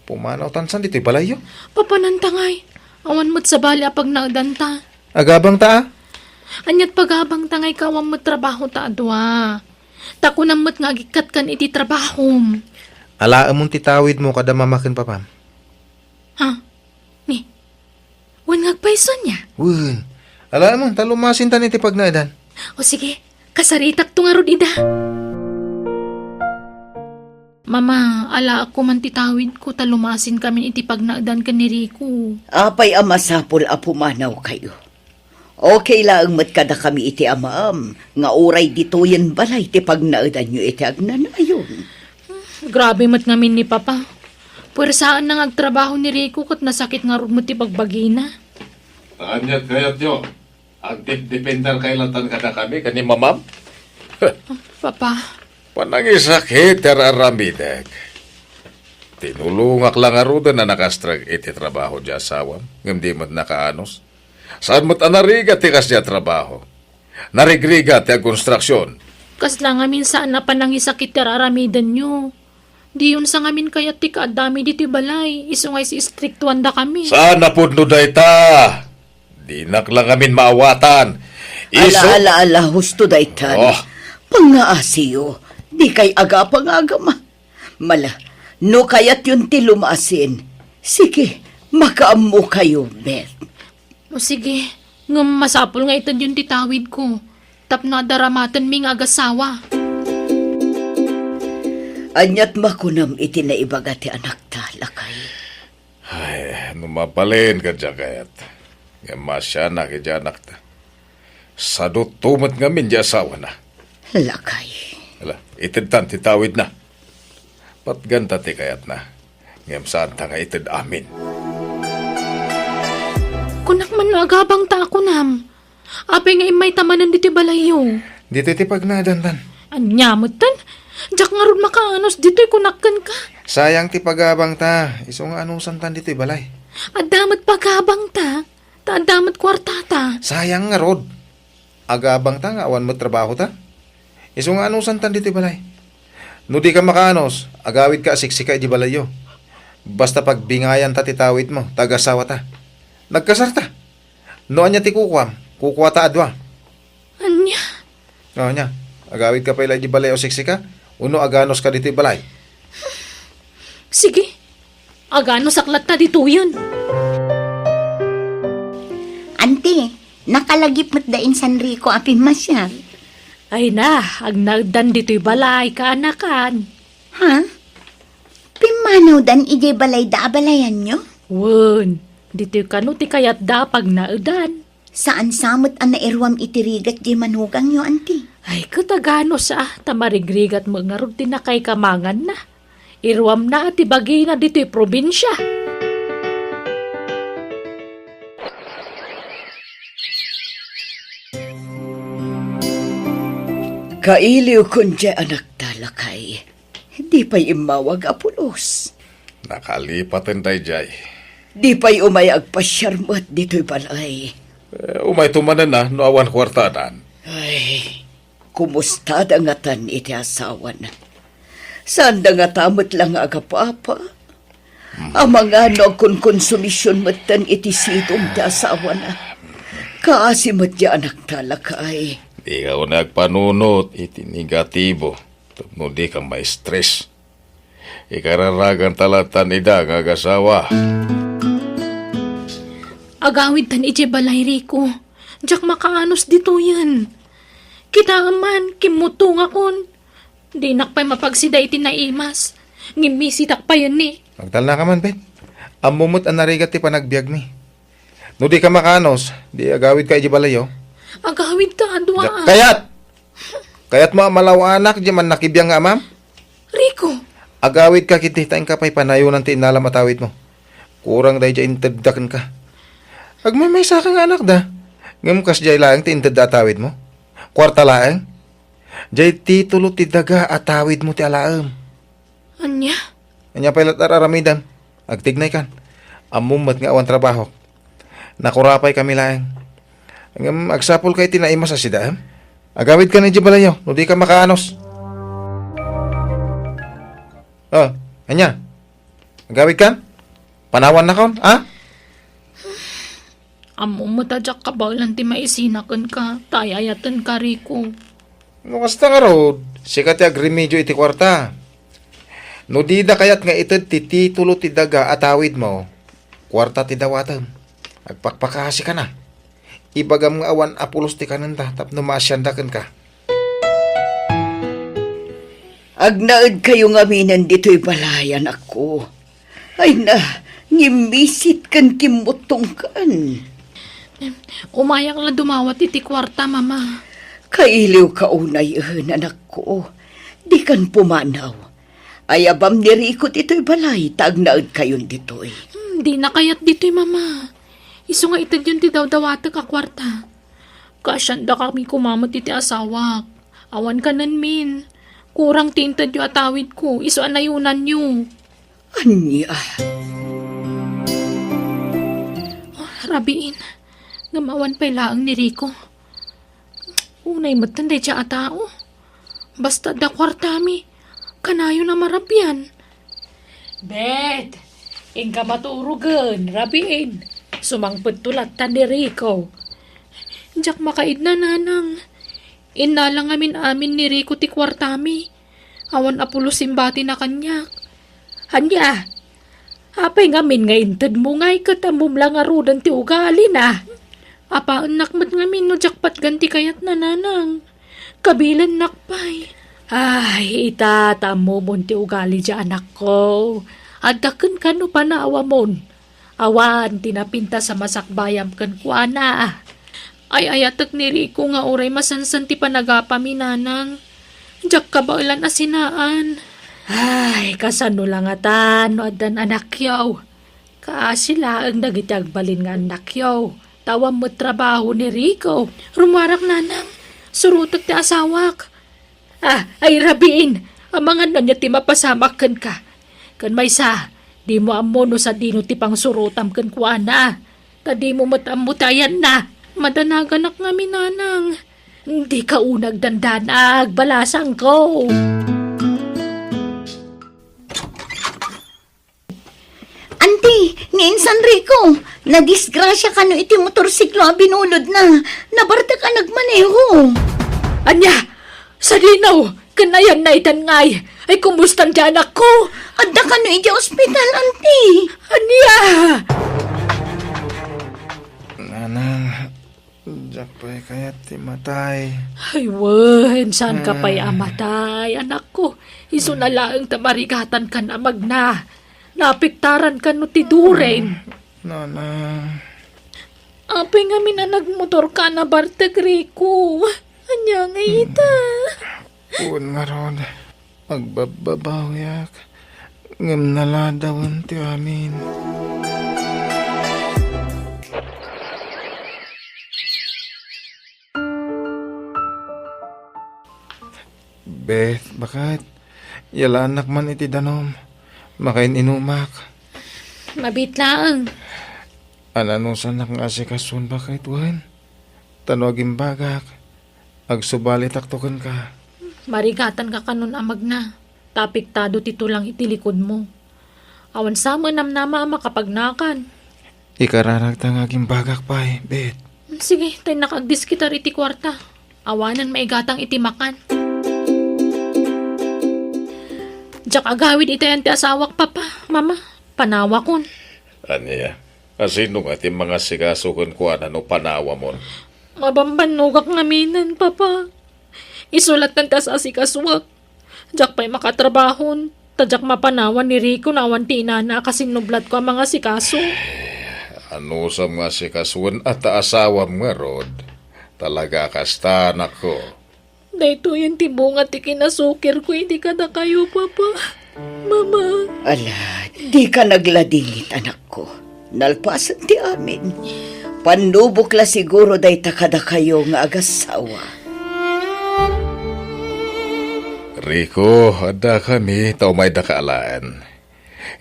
Pumanawtan san ditoy balayyo. Papananta ngay. Awan met sabali a pagnaedanta. Agabangta a? Aniat pagabangta ngay ka awan met trabahota a dua? Ta kunam met nga agikkat kan iti trabahom. Alaemon ti tawidmo kada mama ken papam. Ha? Ni? Wen nga agpayso nia? Wen. Alaemon, ta lumasintan iti pagnaedan. O sige, kasaritakto ngarud ida. Mama, alaekko man ti tawidko ta lumasinkamin iti pagnaedan ken ni Rico. Apay a masapul a pumanawkayo? Okay laeng met kadakami iti amaam nga uray ditoyen balay ti pagnaedanyo iti agnanayon. Grabe met ngamin ni Papa. Puersaenna nga agtrabaho ni Rico ket nasakit ngarud met ti bagbagina. Ania ti kayatyo? Agdepdepender kay latan kadakami ken ni Mamam? Papa. Panangisakit ti ar-aramidek. Tinulongak la ngaruden a nakastrek iti trabaho ti asawam, ngem di met nakaanus. Saan met a narigat ti kasdiay a trabaho? Narigrigat ti agkonstruksion. Kasla ngamin saan a panangisakit ti ar-aramidenyo. Diyon sa ngamin kayat ti kaaddami ditoy balay, isu nga istriktuandakami. Saan a pudno dayta? Dinak la ngamin maawatan. Isu- Ala, ala, ala, husto daytan. Oh. Pangngaasiyo, dikay agapa nga agama. Mala, no kayatyon ti lumasin, sige, makaammokayo, Beth. O sige, ngem masapul nga itedyon ti tawidko tapno adaramatenmi nga agasawa. Aniat makunam iti naibaga ti anakta, lakay? Ay, no mabalin ka, Jacket. Ngem maasianak iti anakta. Sadutto met ngamin ti asawana. Lakay. Ala, itedtan ti tawidna. Patganta ti kayatna. Ngem saanta nga ited amin. Kunak man no agabangta a kunam. Apay nga immayta manen ditoy balayyo? Ditoy ti pagnaedantan. Ania metten? Diak ngarud makaanus ditoy kunak kenka. Sayang ti pagabangta. Isu nga anusantan ditoy balay. Adda met pagabangta. Ta adda met kuartata. Sayang ngarud. Agabangta nga awan met trabahota. Isu nga anusantan ditoy balay. No dika makaanus, agawidka a siksika iti balayyo. Basta pagbingayanta ti tawidmo, ta agasawata. Nagkasarta. No ania ti kukuam, kukuata a dua. Ania? O, ania? Agawidka pay la iti balay a siksika? Wenno aganuska ditoy balay? Sige. Aganusak latta ditoyen. Anti, nakalagip met da insan Rico a pimmasiar. Ay na, agnaeddan ditoy balay, kaanakan. Ha? Pimmanawdan idiay balayda a balayanyo? Wen, ditoy kano ti kayatda a pagnaedan. Saan sa met a nairuam iti rigat diay manugangyo, anti? Ay, ket aganus a, ta marigrigat met ngarud ti nakaikamanganna. Iruamna ti bagina ditoy probinsia. Kailiwkon diay anakta, lakay. Di pay immawag a pulos. Nakalipaten daydiay. Di pay umay agpasiar met ditoy balay. Eh, umayto manen a no awan kuartanan. Ay, kumustada ngatan iti asawana? Saanda ngata met la nga agapapa? Amangan no agkonkonsumision metten iti sidong ti asawana. Kaasi met ti anakta, lakay. Dika unay agpanunot iti negatibo tapno dika ma-stress. Ikararaganta latan ida nga agasawa. Agawidtan idiay balay, Rico. Diak makaanus ditoyen. Kitaem man, kimmutongakon. Dinak pay mapagsida iti naimas. Ngem misitak payen ni. Agtalnaka man, Pet. Ammom met a narigat ti panagbiagmi. No dika makaanus, di agawidka idiay balayyo. Agawidta a dua. Diak kayat! Kayatmo a malaw-anak diay mannakibiang nga amam? Rico! Agawidka ketdi ta inka pay panayonan ti innalam a tawidmo. Kurang daydiay intedda kenka. Agmaymaysaka nga anakda. Ngem kasdiay laeng ti intedda a tawidmo? Kuarta laeng? Diay titulo ti daga a tawidmo ti alaem. Ania? Ania pay la't ar-aramidem? Agtignaykan. Ammom met nga awan trabahok. Nakurapaykami laeng. Ngem agsapulka iti naimas a sidaem. Agawidkan idiay balayyo no dika makaanus. O, ania? Agawidkan? Panawannakon, a? Ammom met a diak kabaelan ti maisina kenka, ta ay-ayatenka, Rico. No kasta ngarud, sika ti agremedio iti kuarta. No dida kayat nga ited ti titulo ti daga a tawidmo, kuarta ti dawatem. Agpakpakasikana. Ibagam nga awan a pulos ti kanenda tapno maasianda kenka. Agnaedkayo ngaminen ditoy balay, anakko. Ay na, ngimmisit ken kimmuttongkan. Umayak la dumawat iti kuarta, Mama. Kailiwka unay, anakko. Dikan pumanaw. Ayabam ni Rico ditoy balay ta agnaedkayon ditoy. Hmm, dina kayat ditoy, Mama. Isu nga itedyon ti dawdawatek a kuarta. Kaasiandakami koma met iti asawak. Awan kanenmin. Kurang ti intedyo a tawidko, isu a nayonanyo. Ania? Oh, rabiin. Ngem awan pay laeng ni Rico. Unay metten daydiay a tao. Basta adda kuartami, kanayon a marabian. Bet, inka maturogen, rabiin. Sumangpetto latta ni Rico. Diak makaidna, Nanang. Innala ngamin-amin ni Rico ti kuartami. Awan a pulos imbatina kaniak. Ania? Apay ngamin nga intedmo ngay ket ammom la ngaruden ti ugalina? Apaennak met ngamin no diak patgan ti kayatna, Nanang. Kabilennak pay. Ay, ita, ta ammomon ti ugali diay anakko. Adda kenka no panawamon. Awan ti napintas a masakbayam kenkuana. Ay-ayatek ni Rico nga uray masansan ti panagapami, Nanang. Diak kabaelan a sinaan. Ay, kasano la ngatan no addan anakyo? Kaasi laeng dagiti agbalin nga annakyo. Ta awan met trabaho ni Rico. Rummuarak, Nanang. Surotek ti asawak. Ah, ay rabiin, amangan ania ti mapasamak kenka. Ken maysa, dimo ammo no sadino ti pangsurotam kenkuana. Ta dimo met ammo ti ayanna. Madanaganak ngamin, Nanang. Dika unay agdandanag, balasangko. Anti, ni Insan Rico, nadisgrasia kano iti motorsiklo a binulodna. Nabartek a nagmaneho. Ania? Sadino? Ken ayanna itan ngay? Ay, kumustan ti anakko? Adda kano iti ospital, anti. Ania? Nanang, diak pay kayat ti matay. Ay, wen, saanka pay a matay, anakko. Isuna laeng ta marigatankan a magna. Naapektarankan no ti duren. Nanang. Apay ngamin a nagmotorka a nabartek, Rico? Ania ngay ita? Wen ngarud, agbabbabawiak, ngem naladawen ti amin. Beth, baket, yalaannak man iti danum. Makain-inumak. Mabiit laeng. Ananusanak nga asikason, baket, wen? Ta no agimbagak, agsubalitakto kenka. Marigatanka kanon a magna. Ta apektado ti tulang iti likudmo. Awan sa met namnama a makapagnakan. Ikararagta nga agimbagak pay, Bet. Sige, ta innak agdiskitar iti kuarta. Awanen maigatang iti makan. Diak agawid iti ayan ti asawak, Papa, Mama. Panawakon. Ania? Asino nga ti mangasikaso kenkuana no panawamon? Mabambannogak ngaminen, Papa. Isu latta ti as-asikasuak. Diak pay makatrabahon, ta diak mapanawan ni Rico no awan ti inana a kasinnublatko a mangasikaso. Anusam nga asikasoen a ta asawam ngarud? Talaga a kasta, anakko. Daytoyen ti bunga ti kinasukirko idi kadakayo, Papa. Mama. Ala, dika nagladingit, anakko. Nalpasen ti amin. Pannubok la siguro dayta kadakayo nga agassawa. Rico, addakami ta umaydaka alaen.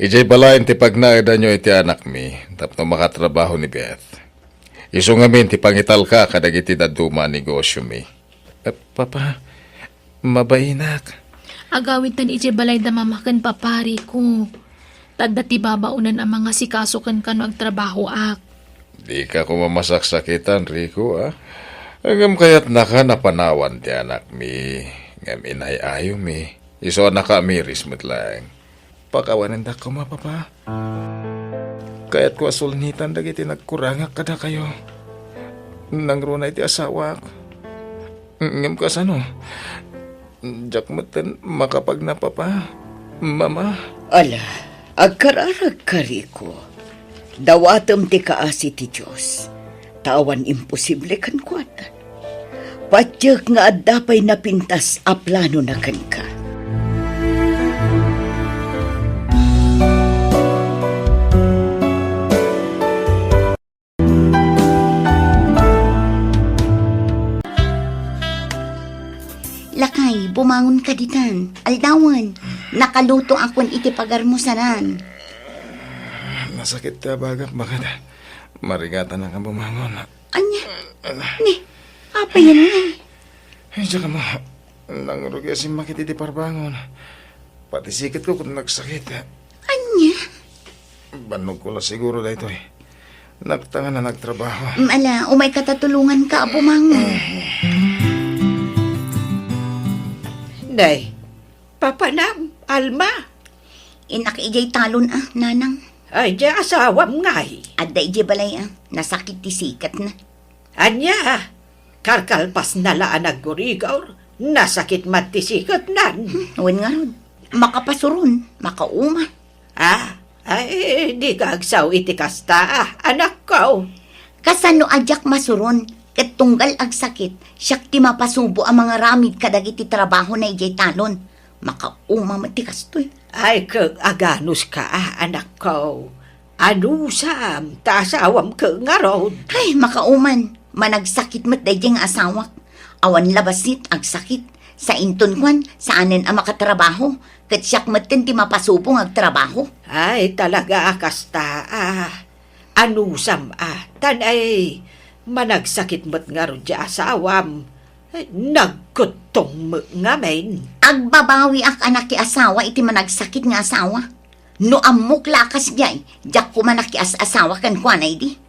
Idiay balayen ti pagnaedanyo iti anakmi tapno makatrabaho ni Beth. Isu ngamin ti pangitalka kadagiti dadduma a negosyomi. Eh, Papa, mabainak. Agawidtan idiay balay da Mama ken Papa, Rico. Ta adda ti babaonen a mangasikaso kenka no agtrabahoak. Dika koma masaksakitan, Rico, a? Ngem kayatnaka a panawan ti anakmi, ngem inay-ayomi. Isu a nakaamiris met laeng. Pakawanendak koma, Papa. Kayatko a sulnitan dagiti nagkurangak kadakayo. Nangruna iti asawak. Ngem kasano? Diak metten makapagnapa, Papa. Mama. Ala, agkararagka, Rico. Dawatem ti kaasi ti Dios. Ta awan imposible kenkuana. Patiek nga adda pay napintas a planona kenka. Lakay, bumangon ka ditan. Aldawen, nakaluto akon iti pagarmusanan. Nasakit ti abagak, baket. Marigatan a nga bumangon. Ania? Ni, apay ngay? Ay, diak ammo. Nangrugi a simmakit iti parbangon. Pati siketko ket nagsakit. Ania? Bannogko la siguro daytoy. Naktangan a nagtrabaho. Mm, ala, umayka ta tulonganka a bumangon. Nay, papanam, Alma. Innak idiay talon a, nanang. Ay, di asawam ngay. Adda idiay balay a, nasakit ti siketna. Ania? Kalkalpasna la a naggurigaw, nasakit met ti siketnan. Hmm, wen ngarud. Makapasuron, makauma. Ah, ay, dika agsao iti kasta, ah, anakko. Kasano a diak masuron, ket tunggal agsakit, siak ti mapasubo a mangaramid kadagiti trabahona idiay talon. Makauma met ti kastoy. Ay, ket aganuska, ah, anakko. Anusam, ta asawam ket ngarud. Ay, makauman. Managsakit met daydiay nga asawak. Awan la bassit, agsakit. Sainton kuan, saanen a makatrabaho. Ket siak metten ti mapasubo nga agtrabaho. Ay, talaga a kasta, ah. Anusam, ah. Tan ay, managsakit met ngarud ti asawam. Ay, nagkuttong met ngamin. Agbabawiak a nakiasawa iti managsakit nga asawa. No ammok la a kasdiay, diak koma nakias-asawa kenkuana idi.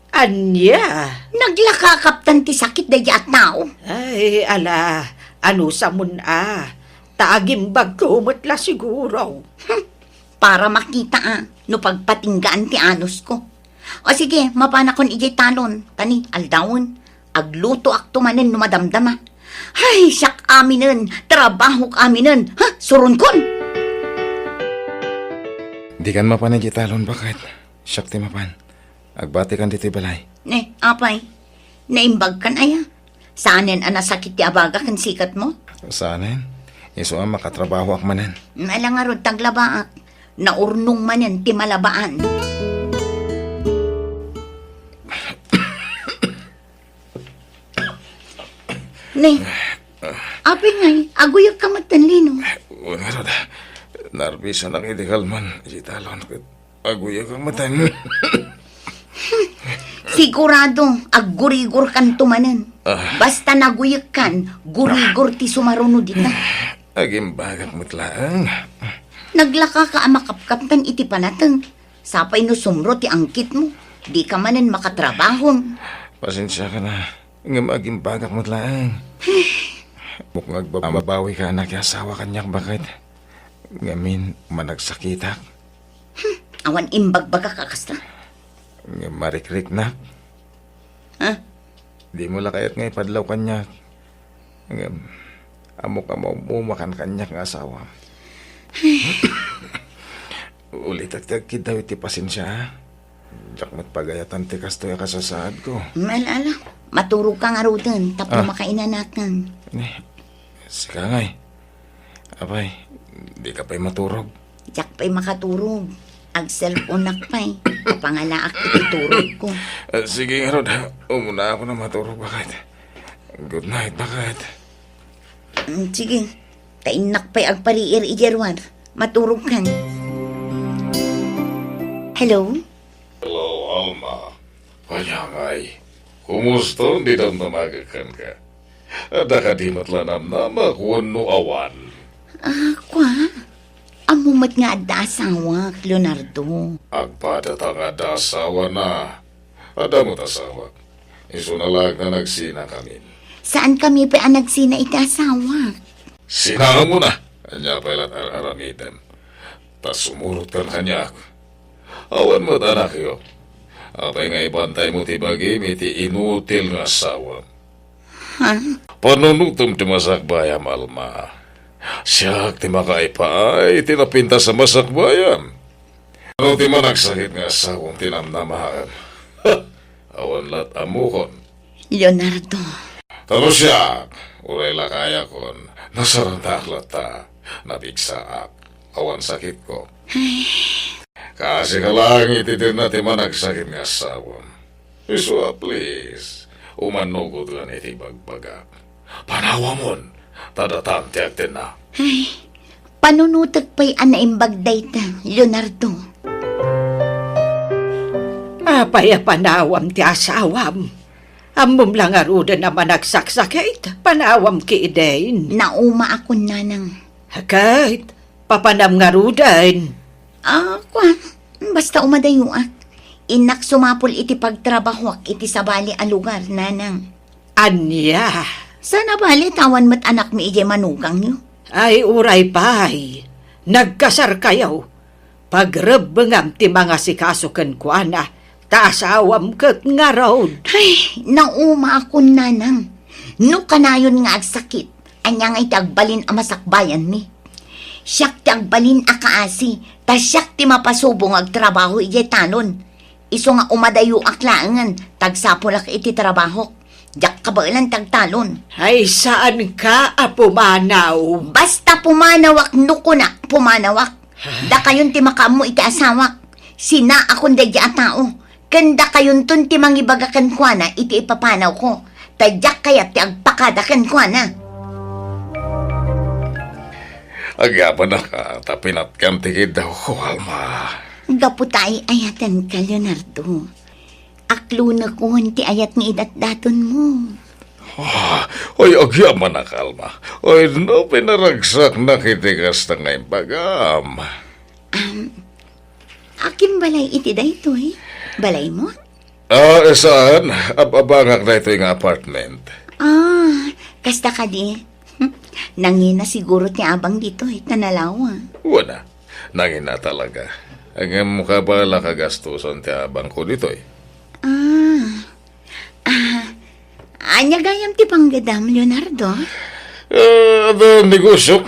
Ania? Naglakakaptan ti sakit daydi a tao. Ay, ala, anusamon a. Ta agimbagko met la siguro. Hmm, para makita a, no pagpatinggaan ti anusko. O sige, mapanakon idiay talon, tani, aldawen. Aglutoakto manen no madamdama. Hay, siak aminen, trabahok aminen. Ha, suronkon! Dikan mapan idiay talon, baket. Siak ti mapan. Agbatikan ditoy balay. Ne, apay. Naimbagkan aya? Saanen a nasakit ti abaga ken siketmo? Saanen. Isu a makatrabahoak manen. Ala ngarud, taglabaak. Naurnong manen ti malabaan. Ne, apay ngay, aguyegka metten, Lino? Wen ngarud, narbisanak iti kalman iti talon ket aguyegak metten. Sigurado, aggurigorkanto manen. Ah. Basta naguyegkan, gurigor ti sumaruno dita. Agimbagak met laeng. Naglakaka a makapkaptan iti panateng. Sapay no sumro ti angkitmo, dika manen makatrabahon. Pasensiakan a, ngem agimbagak met laeng. Mukngag babawika a nakiasawa kaniak, baket. Ngamin, managsakitak. Hmm, awan imbagbagak a kasta. Ngem marikriknak. Ha? Dimo la kayat nga ipadlaw kaniak. Ngem, ammok a maumakan kaniak nga asawa. Ulitek ti agkiddaw iti pasensia, ha? Diak met pagayatan ti kastoy a kasasaadko. Ala, ala. Maturogka ngaruden, tapno Ah. makainanakan. Ni, sika ngay. Apay, dika pay maturog? Diak pay makaturog. Ag-cellphoneak pay. Apangalaak iti turogko. Ah, sige ngarud, umunaakon a maturog, baket. Good night, baket. Mm, sige. Ta innak pay agpariir idiay ruar. Maturogkan. Hello? Hello, Alma. Ania ngay? Kumusta ti damdamagek kenka? Adda kadi met la namnama wenno awan? Ah, kua? Ammo met nga adda asawak, Leonardo. Agpadata nga adda asawana. Adda met asawak. Isuna laeng nga nagsinakamin. Saankami pay a nagsina iti asawak. Sinaamona. Ania pay la ti ar-aramidem? Ta sumurotkan kaniak. Awan met anakyo. Apay nga ibantaymo ti bagim iti inutil nga asawam? Ha? Panunutem ti masakbayam, Alma. Siak ti makaipaay iti napintas a masakbayam. Ano ti managsakit nga asawam ti namnamaem? Awan lat ammokon. Leonardo. Tano siak, uray la kayakon, nasarantaak latta, napigsaak, awan sakitko. Ay. Kaasi ka lang iti dinna ti managsakit nga asawam. Isu a, please, umannugotan iti ibagbagak. Panawamon, ta datan ti agtenna. Ay, panunotek pay a naimbag dayta, Leonardo. Apay a panawam ti asawam? Ammom la ngaruden a managsaksakit, panawam ketdin. Naumaakon, nanang. Ket, papanam ngaruden? Ah, kuan, basta umadayoak. Innak sumapul iti pagtrabahoak iti sabali a lugar, nanang. Ania? Saan a bale ta awan met anakmi idiay manugangyo? Ay, uray pay. Nagkasarkayo. Pagrebbengam ti mangasikaso kenkuana, ta asawam ket ngarud. Ay, naumaakon, nanang. No kanayon nga agsakit, ania ngay ti agbalin a masakbayanmi? Siak ti agbalin a kaasi, ta siak ti mapasubo nga agtrabaho idiay talon. Isu nga umadayoak laengen, ta agsapulak iti trabahok. Diak kabaelan ti agtalon. Ay, saanka a pumanaw. Basta pumanawak no kunak, pumanawak. Dakayon ti makaammo iti asawak. Sinaakon daydi a tao. Ken dakayonton ti mangibaga kenkuana iti ipapanawko. Ta diak kayat ti agpakada kenkuana. Agyamanaka ta pinatkam ti kiddawko, Alma. Gapu ta ay-ayatenka, Leonardo. Aklonekon ti ayat nga idatdatonmo. Ah, oy, agyamanak, Alma. Oy, no pinaragsaknak iti kasta nga imbagam. Um, akin balay iti daytoy? Balaymo? Ah, saan? Ab-abangak daytoy nga apartment. Ah, kasta kadi. Nangina siguro ti abang ditoy, ta nalawa. Wana, nangina talaga. Ngem kabalak a gastuson ti abangko ditoy. Ah. Ah, ania gayam ti panggadam, Leonardo? Ah, adda negosio.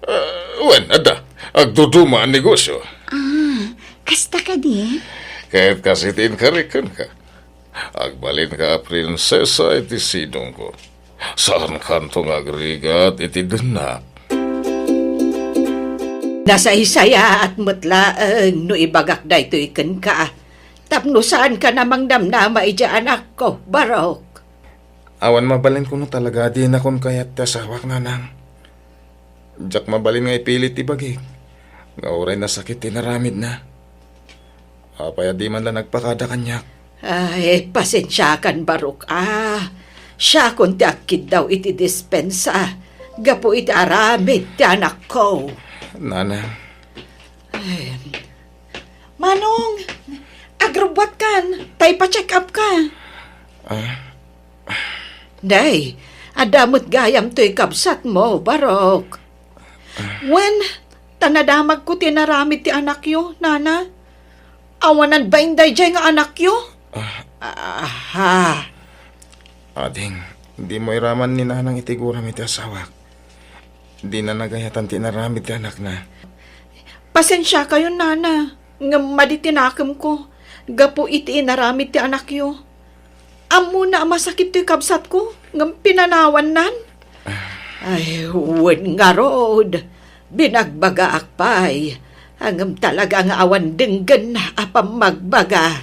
Ah, wen, adda. Agduduma a negosio. Ah, kasta kadi? Ket kasi ti inkarik kenka. Agbalinka a prinsesa iti sidongko. Saankanto nga agrigat iti dennak. Nasaysayaat met laeng no ibagak daytoy kenka, tapno saankan a mangdamdama idiay anakko, Barok. Awan mabalinko no talaga dinakon kayat ti asawak, nanang. Diak mabalin nga ipilit ti bagik nga uray nasakit ti inaramidna. Apay a di man la nagpakada kaniak? Ay, pasensiakan, Barok, a. Siakon ti agkiddaw iti dispensa gapu iti aramid ti anakko. Nanang. Em, Manong, agrubbuatkan, ta ipa-check up ka. Ah? Nay, adda met gayam toy kabsatmo, Barok. Wen, ta nadamagko ti inaramid ti anakyo, nana. Awanan bain daydiay nga anakyo? Ah. Aha. Ading, dimo iraman ni nanang iti guram iti asawak. Dina nagayatan ti inaramid ti anakna. Pasensiakayon, nana, ngem madi ti nakemko gapu iti inaramid ti anakyo. Ammona a masakit toy kabsatko, ngem pinanawannan. Ay, wen ngarud, binagbagaak pay, ngem talaga nga awan denggenna a pammagbaga.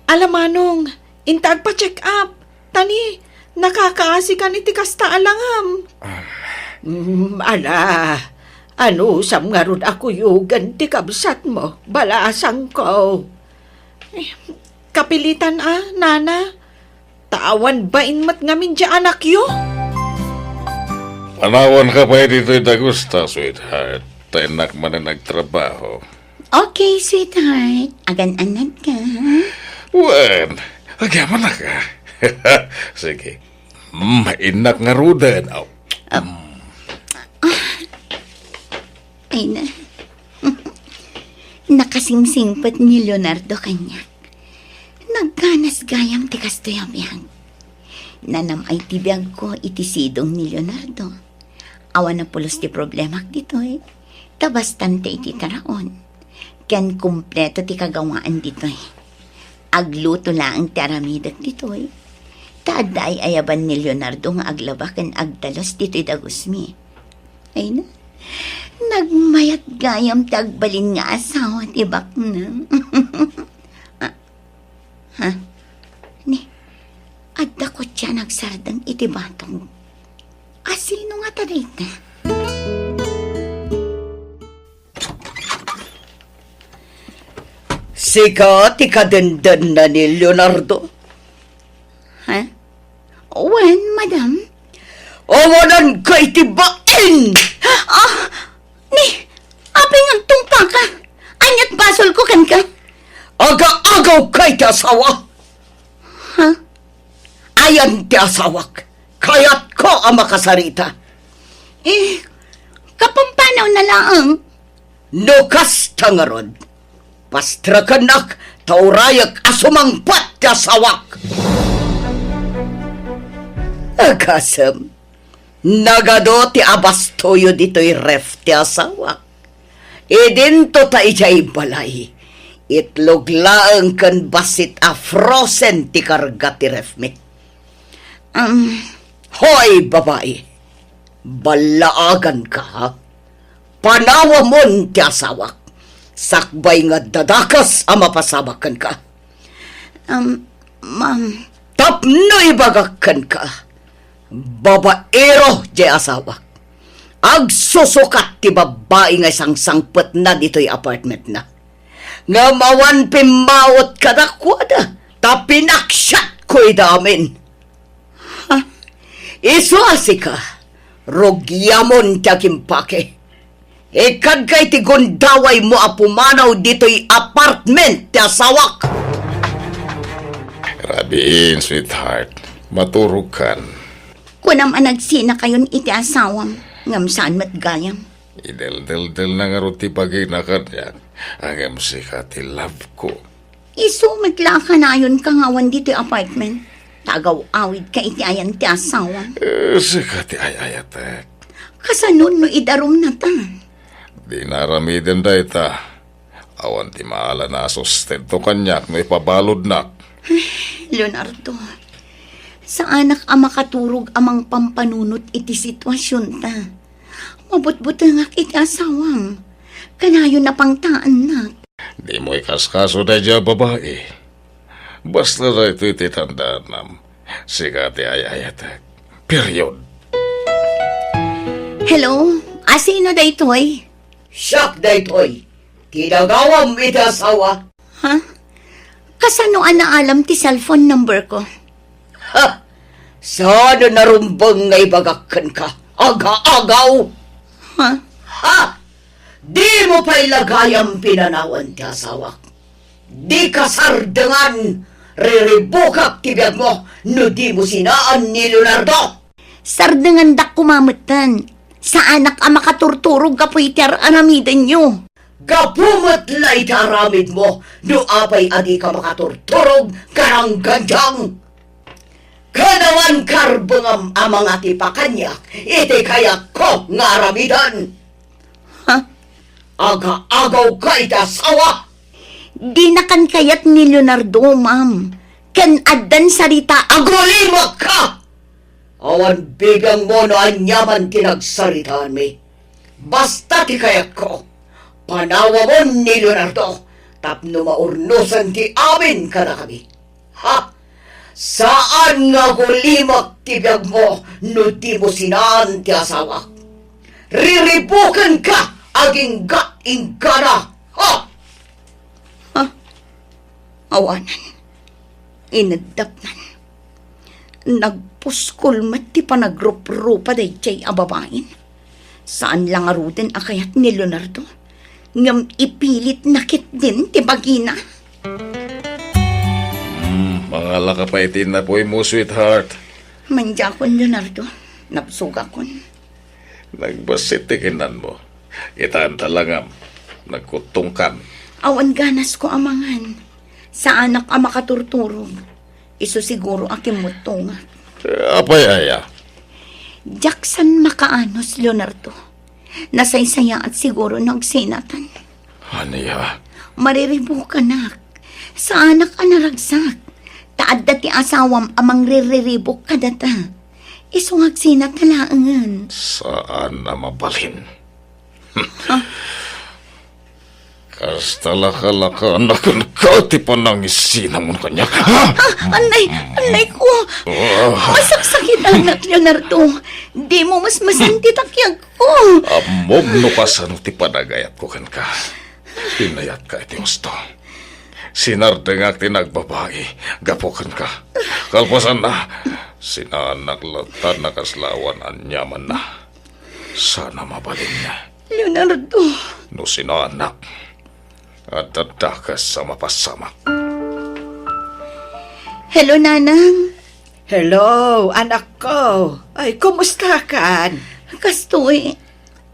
Ala manong, inta agpa-check up. Tani, nakakaasikan iti kasta a langam. Ah. Mm, ala, anusam ngarud a kuyogen ti kabsatmo, balasangko. Eh, kapilitan a, nana. Ta awan bain met ngamin diay anakyo. Panawanka pay ditoy dagusta, sweetheart. Ta innak manen agtrabaho. Okay, sweetheart. Agan-anad ka. Wen, agyamanak a. Sige. Mm, innak ngaruden. Aw. Ah. Mm. Ay na. Nakasingsingpet ni Leonardo kaniak. Nagkanas gayam ti kastoy a biag. Nanam-ay ti biagko iti sidong ni Leonardo. Awan a pulos ti problemak ditoy. Ta bastante iti taraon. Ken kumpleto ti kagawaan ditoy. Agluto laeng ti aramidek ditoy. Ta adda ay-ayaban ni Leonardo nga aglaba ken agdalos ditoy dagusmi. Ay na, nagmayat gayam ti agbalin nga asawa ti baknang. Ah, ha? Ni, adda kotse a nagsardeng iti batog. Asino ngata dayta? Sika ti kadendenna ni Leonardo? Ha? Wen, madam. Awananka iti bain! Ah, ni, apay nga agtungpaka? Ania't basolko kenka? Aga-agawka iti asawa! Ha? Ayan ti asawak. Kayatko a makasarita. Eh, kapampanaw na laeng. No kasta ngarud, pastrakennak ta urayek a sumangpet ti asawak. Agasem, nagadu ti abastoyo ditoy ref ti asawak. Idinto ta idiay balay, itlog laeng ken bassit a frozen ti karga ti refmi. Um, Hoy, babai! Ballaaganka, ha? Panawamon ti asawak. Sakbay nga dadakas a mapasabak kenka. Um, ma'am. Tapno ibagak kenka, babaero diay asawak. Agsusukat ti babbai nga isangsangpetna ditoy apartmentna. Ngem awan pimmawet kadakuada, ta pinaksiatko ida amin. Ha? Isu a sika, rugiamon ti agimpake. Ikkadka iti gundawaymo a pumanaw ditoy apartment ti asawak. Rabiin, sweetheart. Maturogkan. Kunam a nagsinakayon iti asawam, ngem saan met gayam. Ideldeldelna ngarud ti bagina kaniak, ngem sika ti love ko. Isu met la a kanayonka nga awan ditoy apartment. Ta agaw-awidka iti ayan ti asawam. Eh, sika ti ay-ayatek. Kasano no idarumnata? Dina aramiden dayta. Awan ti maalana a sustento kaniak no ipabaludnak. Leonardo, saanak a makaturog a mangpampanunot iti situasionta. Mabutbutengak iti asawam. Kanayon a pangtaennak. Dimo ikaskaso daydiay a babai. Basta daytoy ti tandaanam. Sika ti ay-ayatek. Period. Hello? Asino daytoy? Siak daytoy. Ti nagawam iti asawa. Ha? Kasano a naalam ti cellphone number ko? Ha? Saan a narumbeng nga ibagak kenka? Aga-agaw! Ha? Ha? Dimo pay la gayam pinanawan ti asawak. Dika sardengan, riribukak ti biagmo no dimo sinaan ni Leonardo. Sardengandak koma metten. Saanak a makaturturog gapu iti ar-aramidenyo. Gapu met la iti aramidmo no apay a dika makaturturog, karangganjang. Ken awan karbengam a mangatipa kaniak iti kayatko nga aramiden. Ha? Aga-agawka iti asawa. Dinakan kayat ni Leonardo, ma'am. Ken addan sarita. Agulimakka! Awan bibiangmo no aniaman ti nagsaritaanmi. Basta ti kayatko, panawamon ni Leonardo tapno maurnosen ti amin kadakami. Ha? Saan nga agulimak ti biagmo no dimo sinaan ti asawak. Riribukenka agingga-inggana. Ha? Ha? Awanan. Ineddapnan. Nagpuskol met ti panagruprupa daydiay a babain. Saan la ngaruden a kayat ni Leonardo, ngem ipilitna ketdin ti bagina. Hmm, mangalaka pay ti innapoymo, sweetheart. Mandiakon, Leonardo. Nabsogakon. Nagbassit ti kinanmo. Kitaan ta langam, nagkuttongkan. Awan ganasko a mangan. Saanak a makaturturog. Isu siguro a kimmuttongak. Apay aya? Diak saan makaanus, Leonardo. Nasaysayaat siguro no agsinatan. Ania? Mariribukanak. Saanak a naragsak. Ta adda ti asawam a mangriribuk kadata. Isu nga agsinat laengen. Saan a mabalin. Kasta lakalakanak kenka ti panangisinamon kaniak. Ah, annay, annay ko. Ah. Masaksakitanak, Leonardo. Dimo masmasan ti takiag ko. Ammom no kasano ti panagayatko kenka. Pinayatka iti husto. Sinardengak ti nagbabai gapu kenka. Kalpasanna, sinaannak latta a nakaslawan aniamanna. Saan a mabalin. Leonardo. No sinaannak, adda dakes a mapasamak. Hello, Nanang. Hello, anakko. Ay, kumustakan? Kastoy,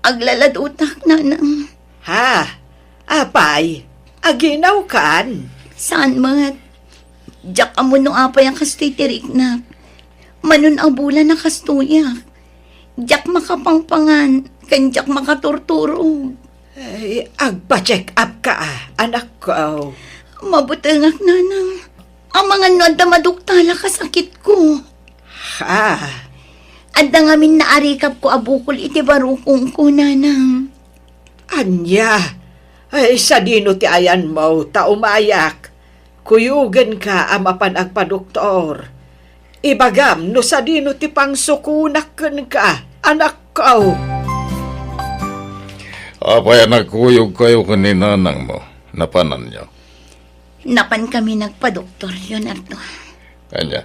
aglaladutak, Nanang. Ha? Apay, aginawkan? Saan met. Diak ammo no apay a kastoy ti riknak. Mano a bulan a kastoyak. Diak makapangpangan, ken diak makaturturog. Ay, agpa-check up ka, ah, anakko. Mabutengak, Nanang. Amangan no adda maduktalak a sakitko. Ha? Adda ngamin naarikabko a bukol iti barukongko, Nanang. Ania? Ay, sadino ti ayanmo, ta umayak. Kuyogenka a mapan agpadoktor. Ibagam no sadino ti pangsukonak kenka, anakko. Apay a nagkuyogkayo ken ni nanangmo? Napananyo? Napankami nagpadoktor, Leonardo. Ania?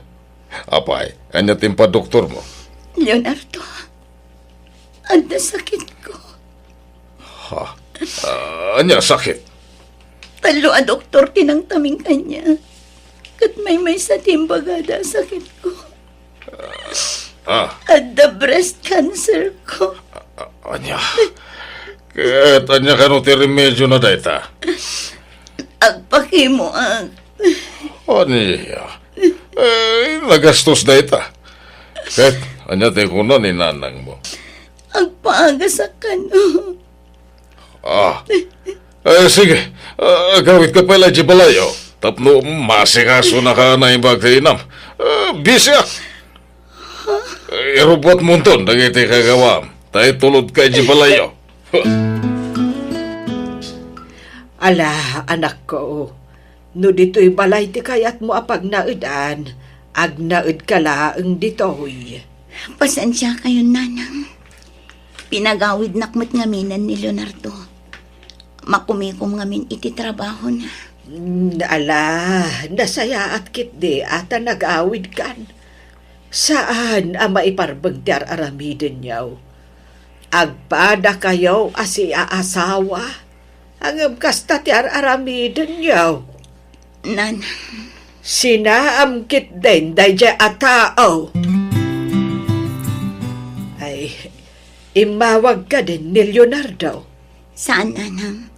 Apay, ania ti impadoktormo? Leonardo, adda sakitko. Ha? Ah, ania sakit? Tallo a doktor ti nangtaming kaniak. Ket maymaysa ti imbagada a sakitko. Ah. Adda breast cancer ko. Ah, ania? Ket ania kano ti remediona dayta? Agpakimoak. Ania? Eh, nagastos dayta. Ket ania ti kuna ni nanangmo? Agpaagasak kano. Ah. Eh, sige. Ah, agawidka pay la idiay balayyo. Tapno maasikasonak a naimbag ti inam. Ah, bisiak. Eh, irubbuatmonton dagiti kagawam. Ta itulodka idiay balayyo. Ala, anakko, no ditoy balay ti kayatmo a pagnaedan, agnaedka laeng ditoy. Pasensiakayon, Nanang. Pinagawidnak met ngaminen ni Leonardo. Makumikom ngamin iti trabahona. Mm, ala, nasayaat ketdi a ta nagawidkan. Saan a maiparbeng ti ar-aramidenyo. Agpadakayo a siaasawa, ngem kasta ti ar-aramidenyo. Nanang. Sinaam ketdin daydiay a tao. Ay, immawag kadin ni Leonardo? Saan, Nanang.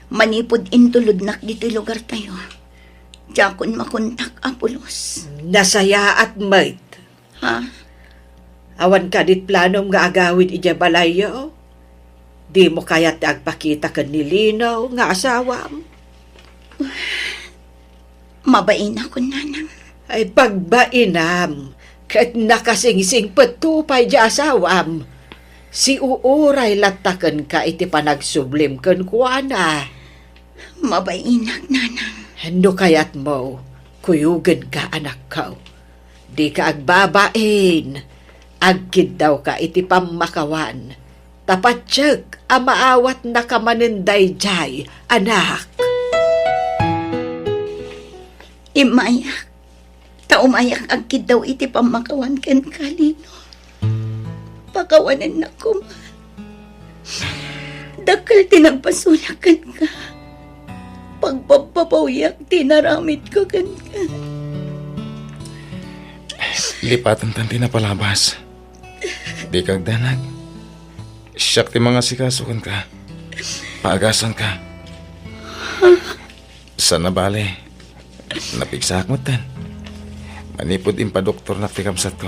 Manipud intulodnak ditoy lugartayo, diakon makontak a pulos. Nasayaat met. Ha? Awan kadi planom nga agawid idiay balayyo? Dimo kayat ti agpakita ken ni Lino nga asawam? Mabainakon, Nanang. Ay, pagbainam, ket nakasingsingpetto pay diay asawam. Siuuray latta kenka iti panagsublim kenkuana. Mabainak, Nanang. No kayatmo, kuyogenka, anakko. Dika agbabain. Agkiddawka iti pammakawan. Ta patiek a maawatnaka manen daydiay, anak. Immayak. Ta umayak agkiddaw iti pammakawan kenka, Lino. Pakawanennak koma. Dakkel ti nagpasulak kenka. Pagpabpabawyak ti inaramidko kenka. Lipatentan ti napalabas. Dika agdanag. Siak ti mangasikaso kenka. Paagasanka. Saan a bale, napigsaak metten. Manipud impadoktornak ti kabsatko,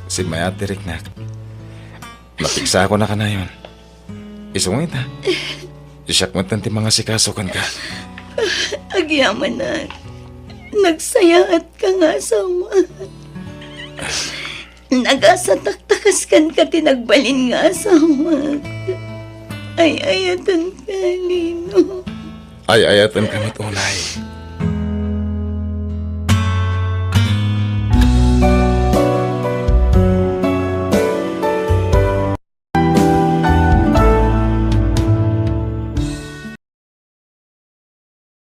simmayatiriknak. Mapiksakon a kanayon. Isu nga ita, siak met ti mangasikaso kenka. Agyamanak, nagsayaatka nga asawa. Nagasatak ta kas kenka ti nagbalin nga asawa. Ay-ayatenka, Lino. Ay-ayatenka met unay.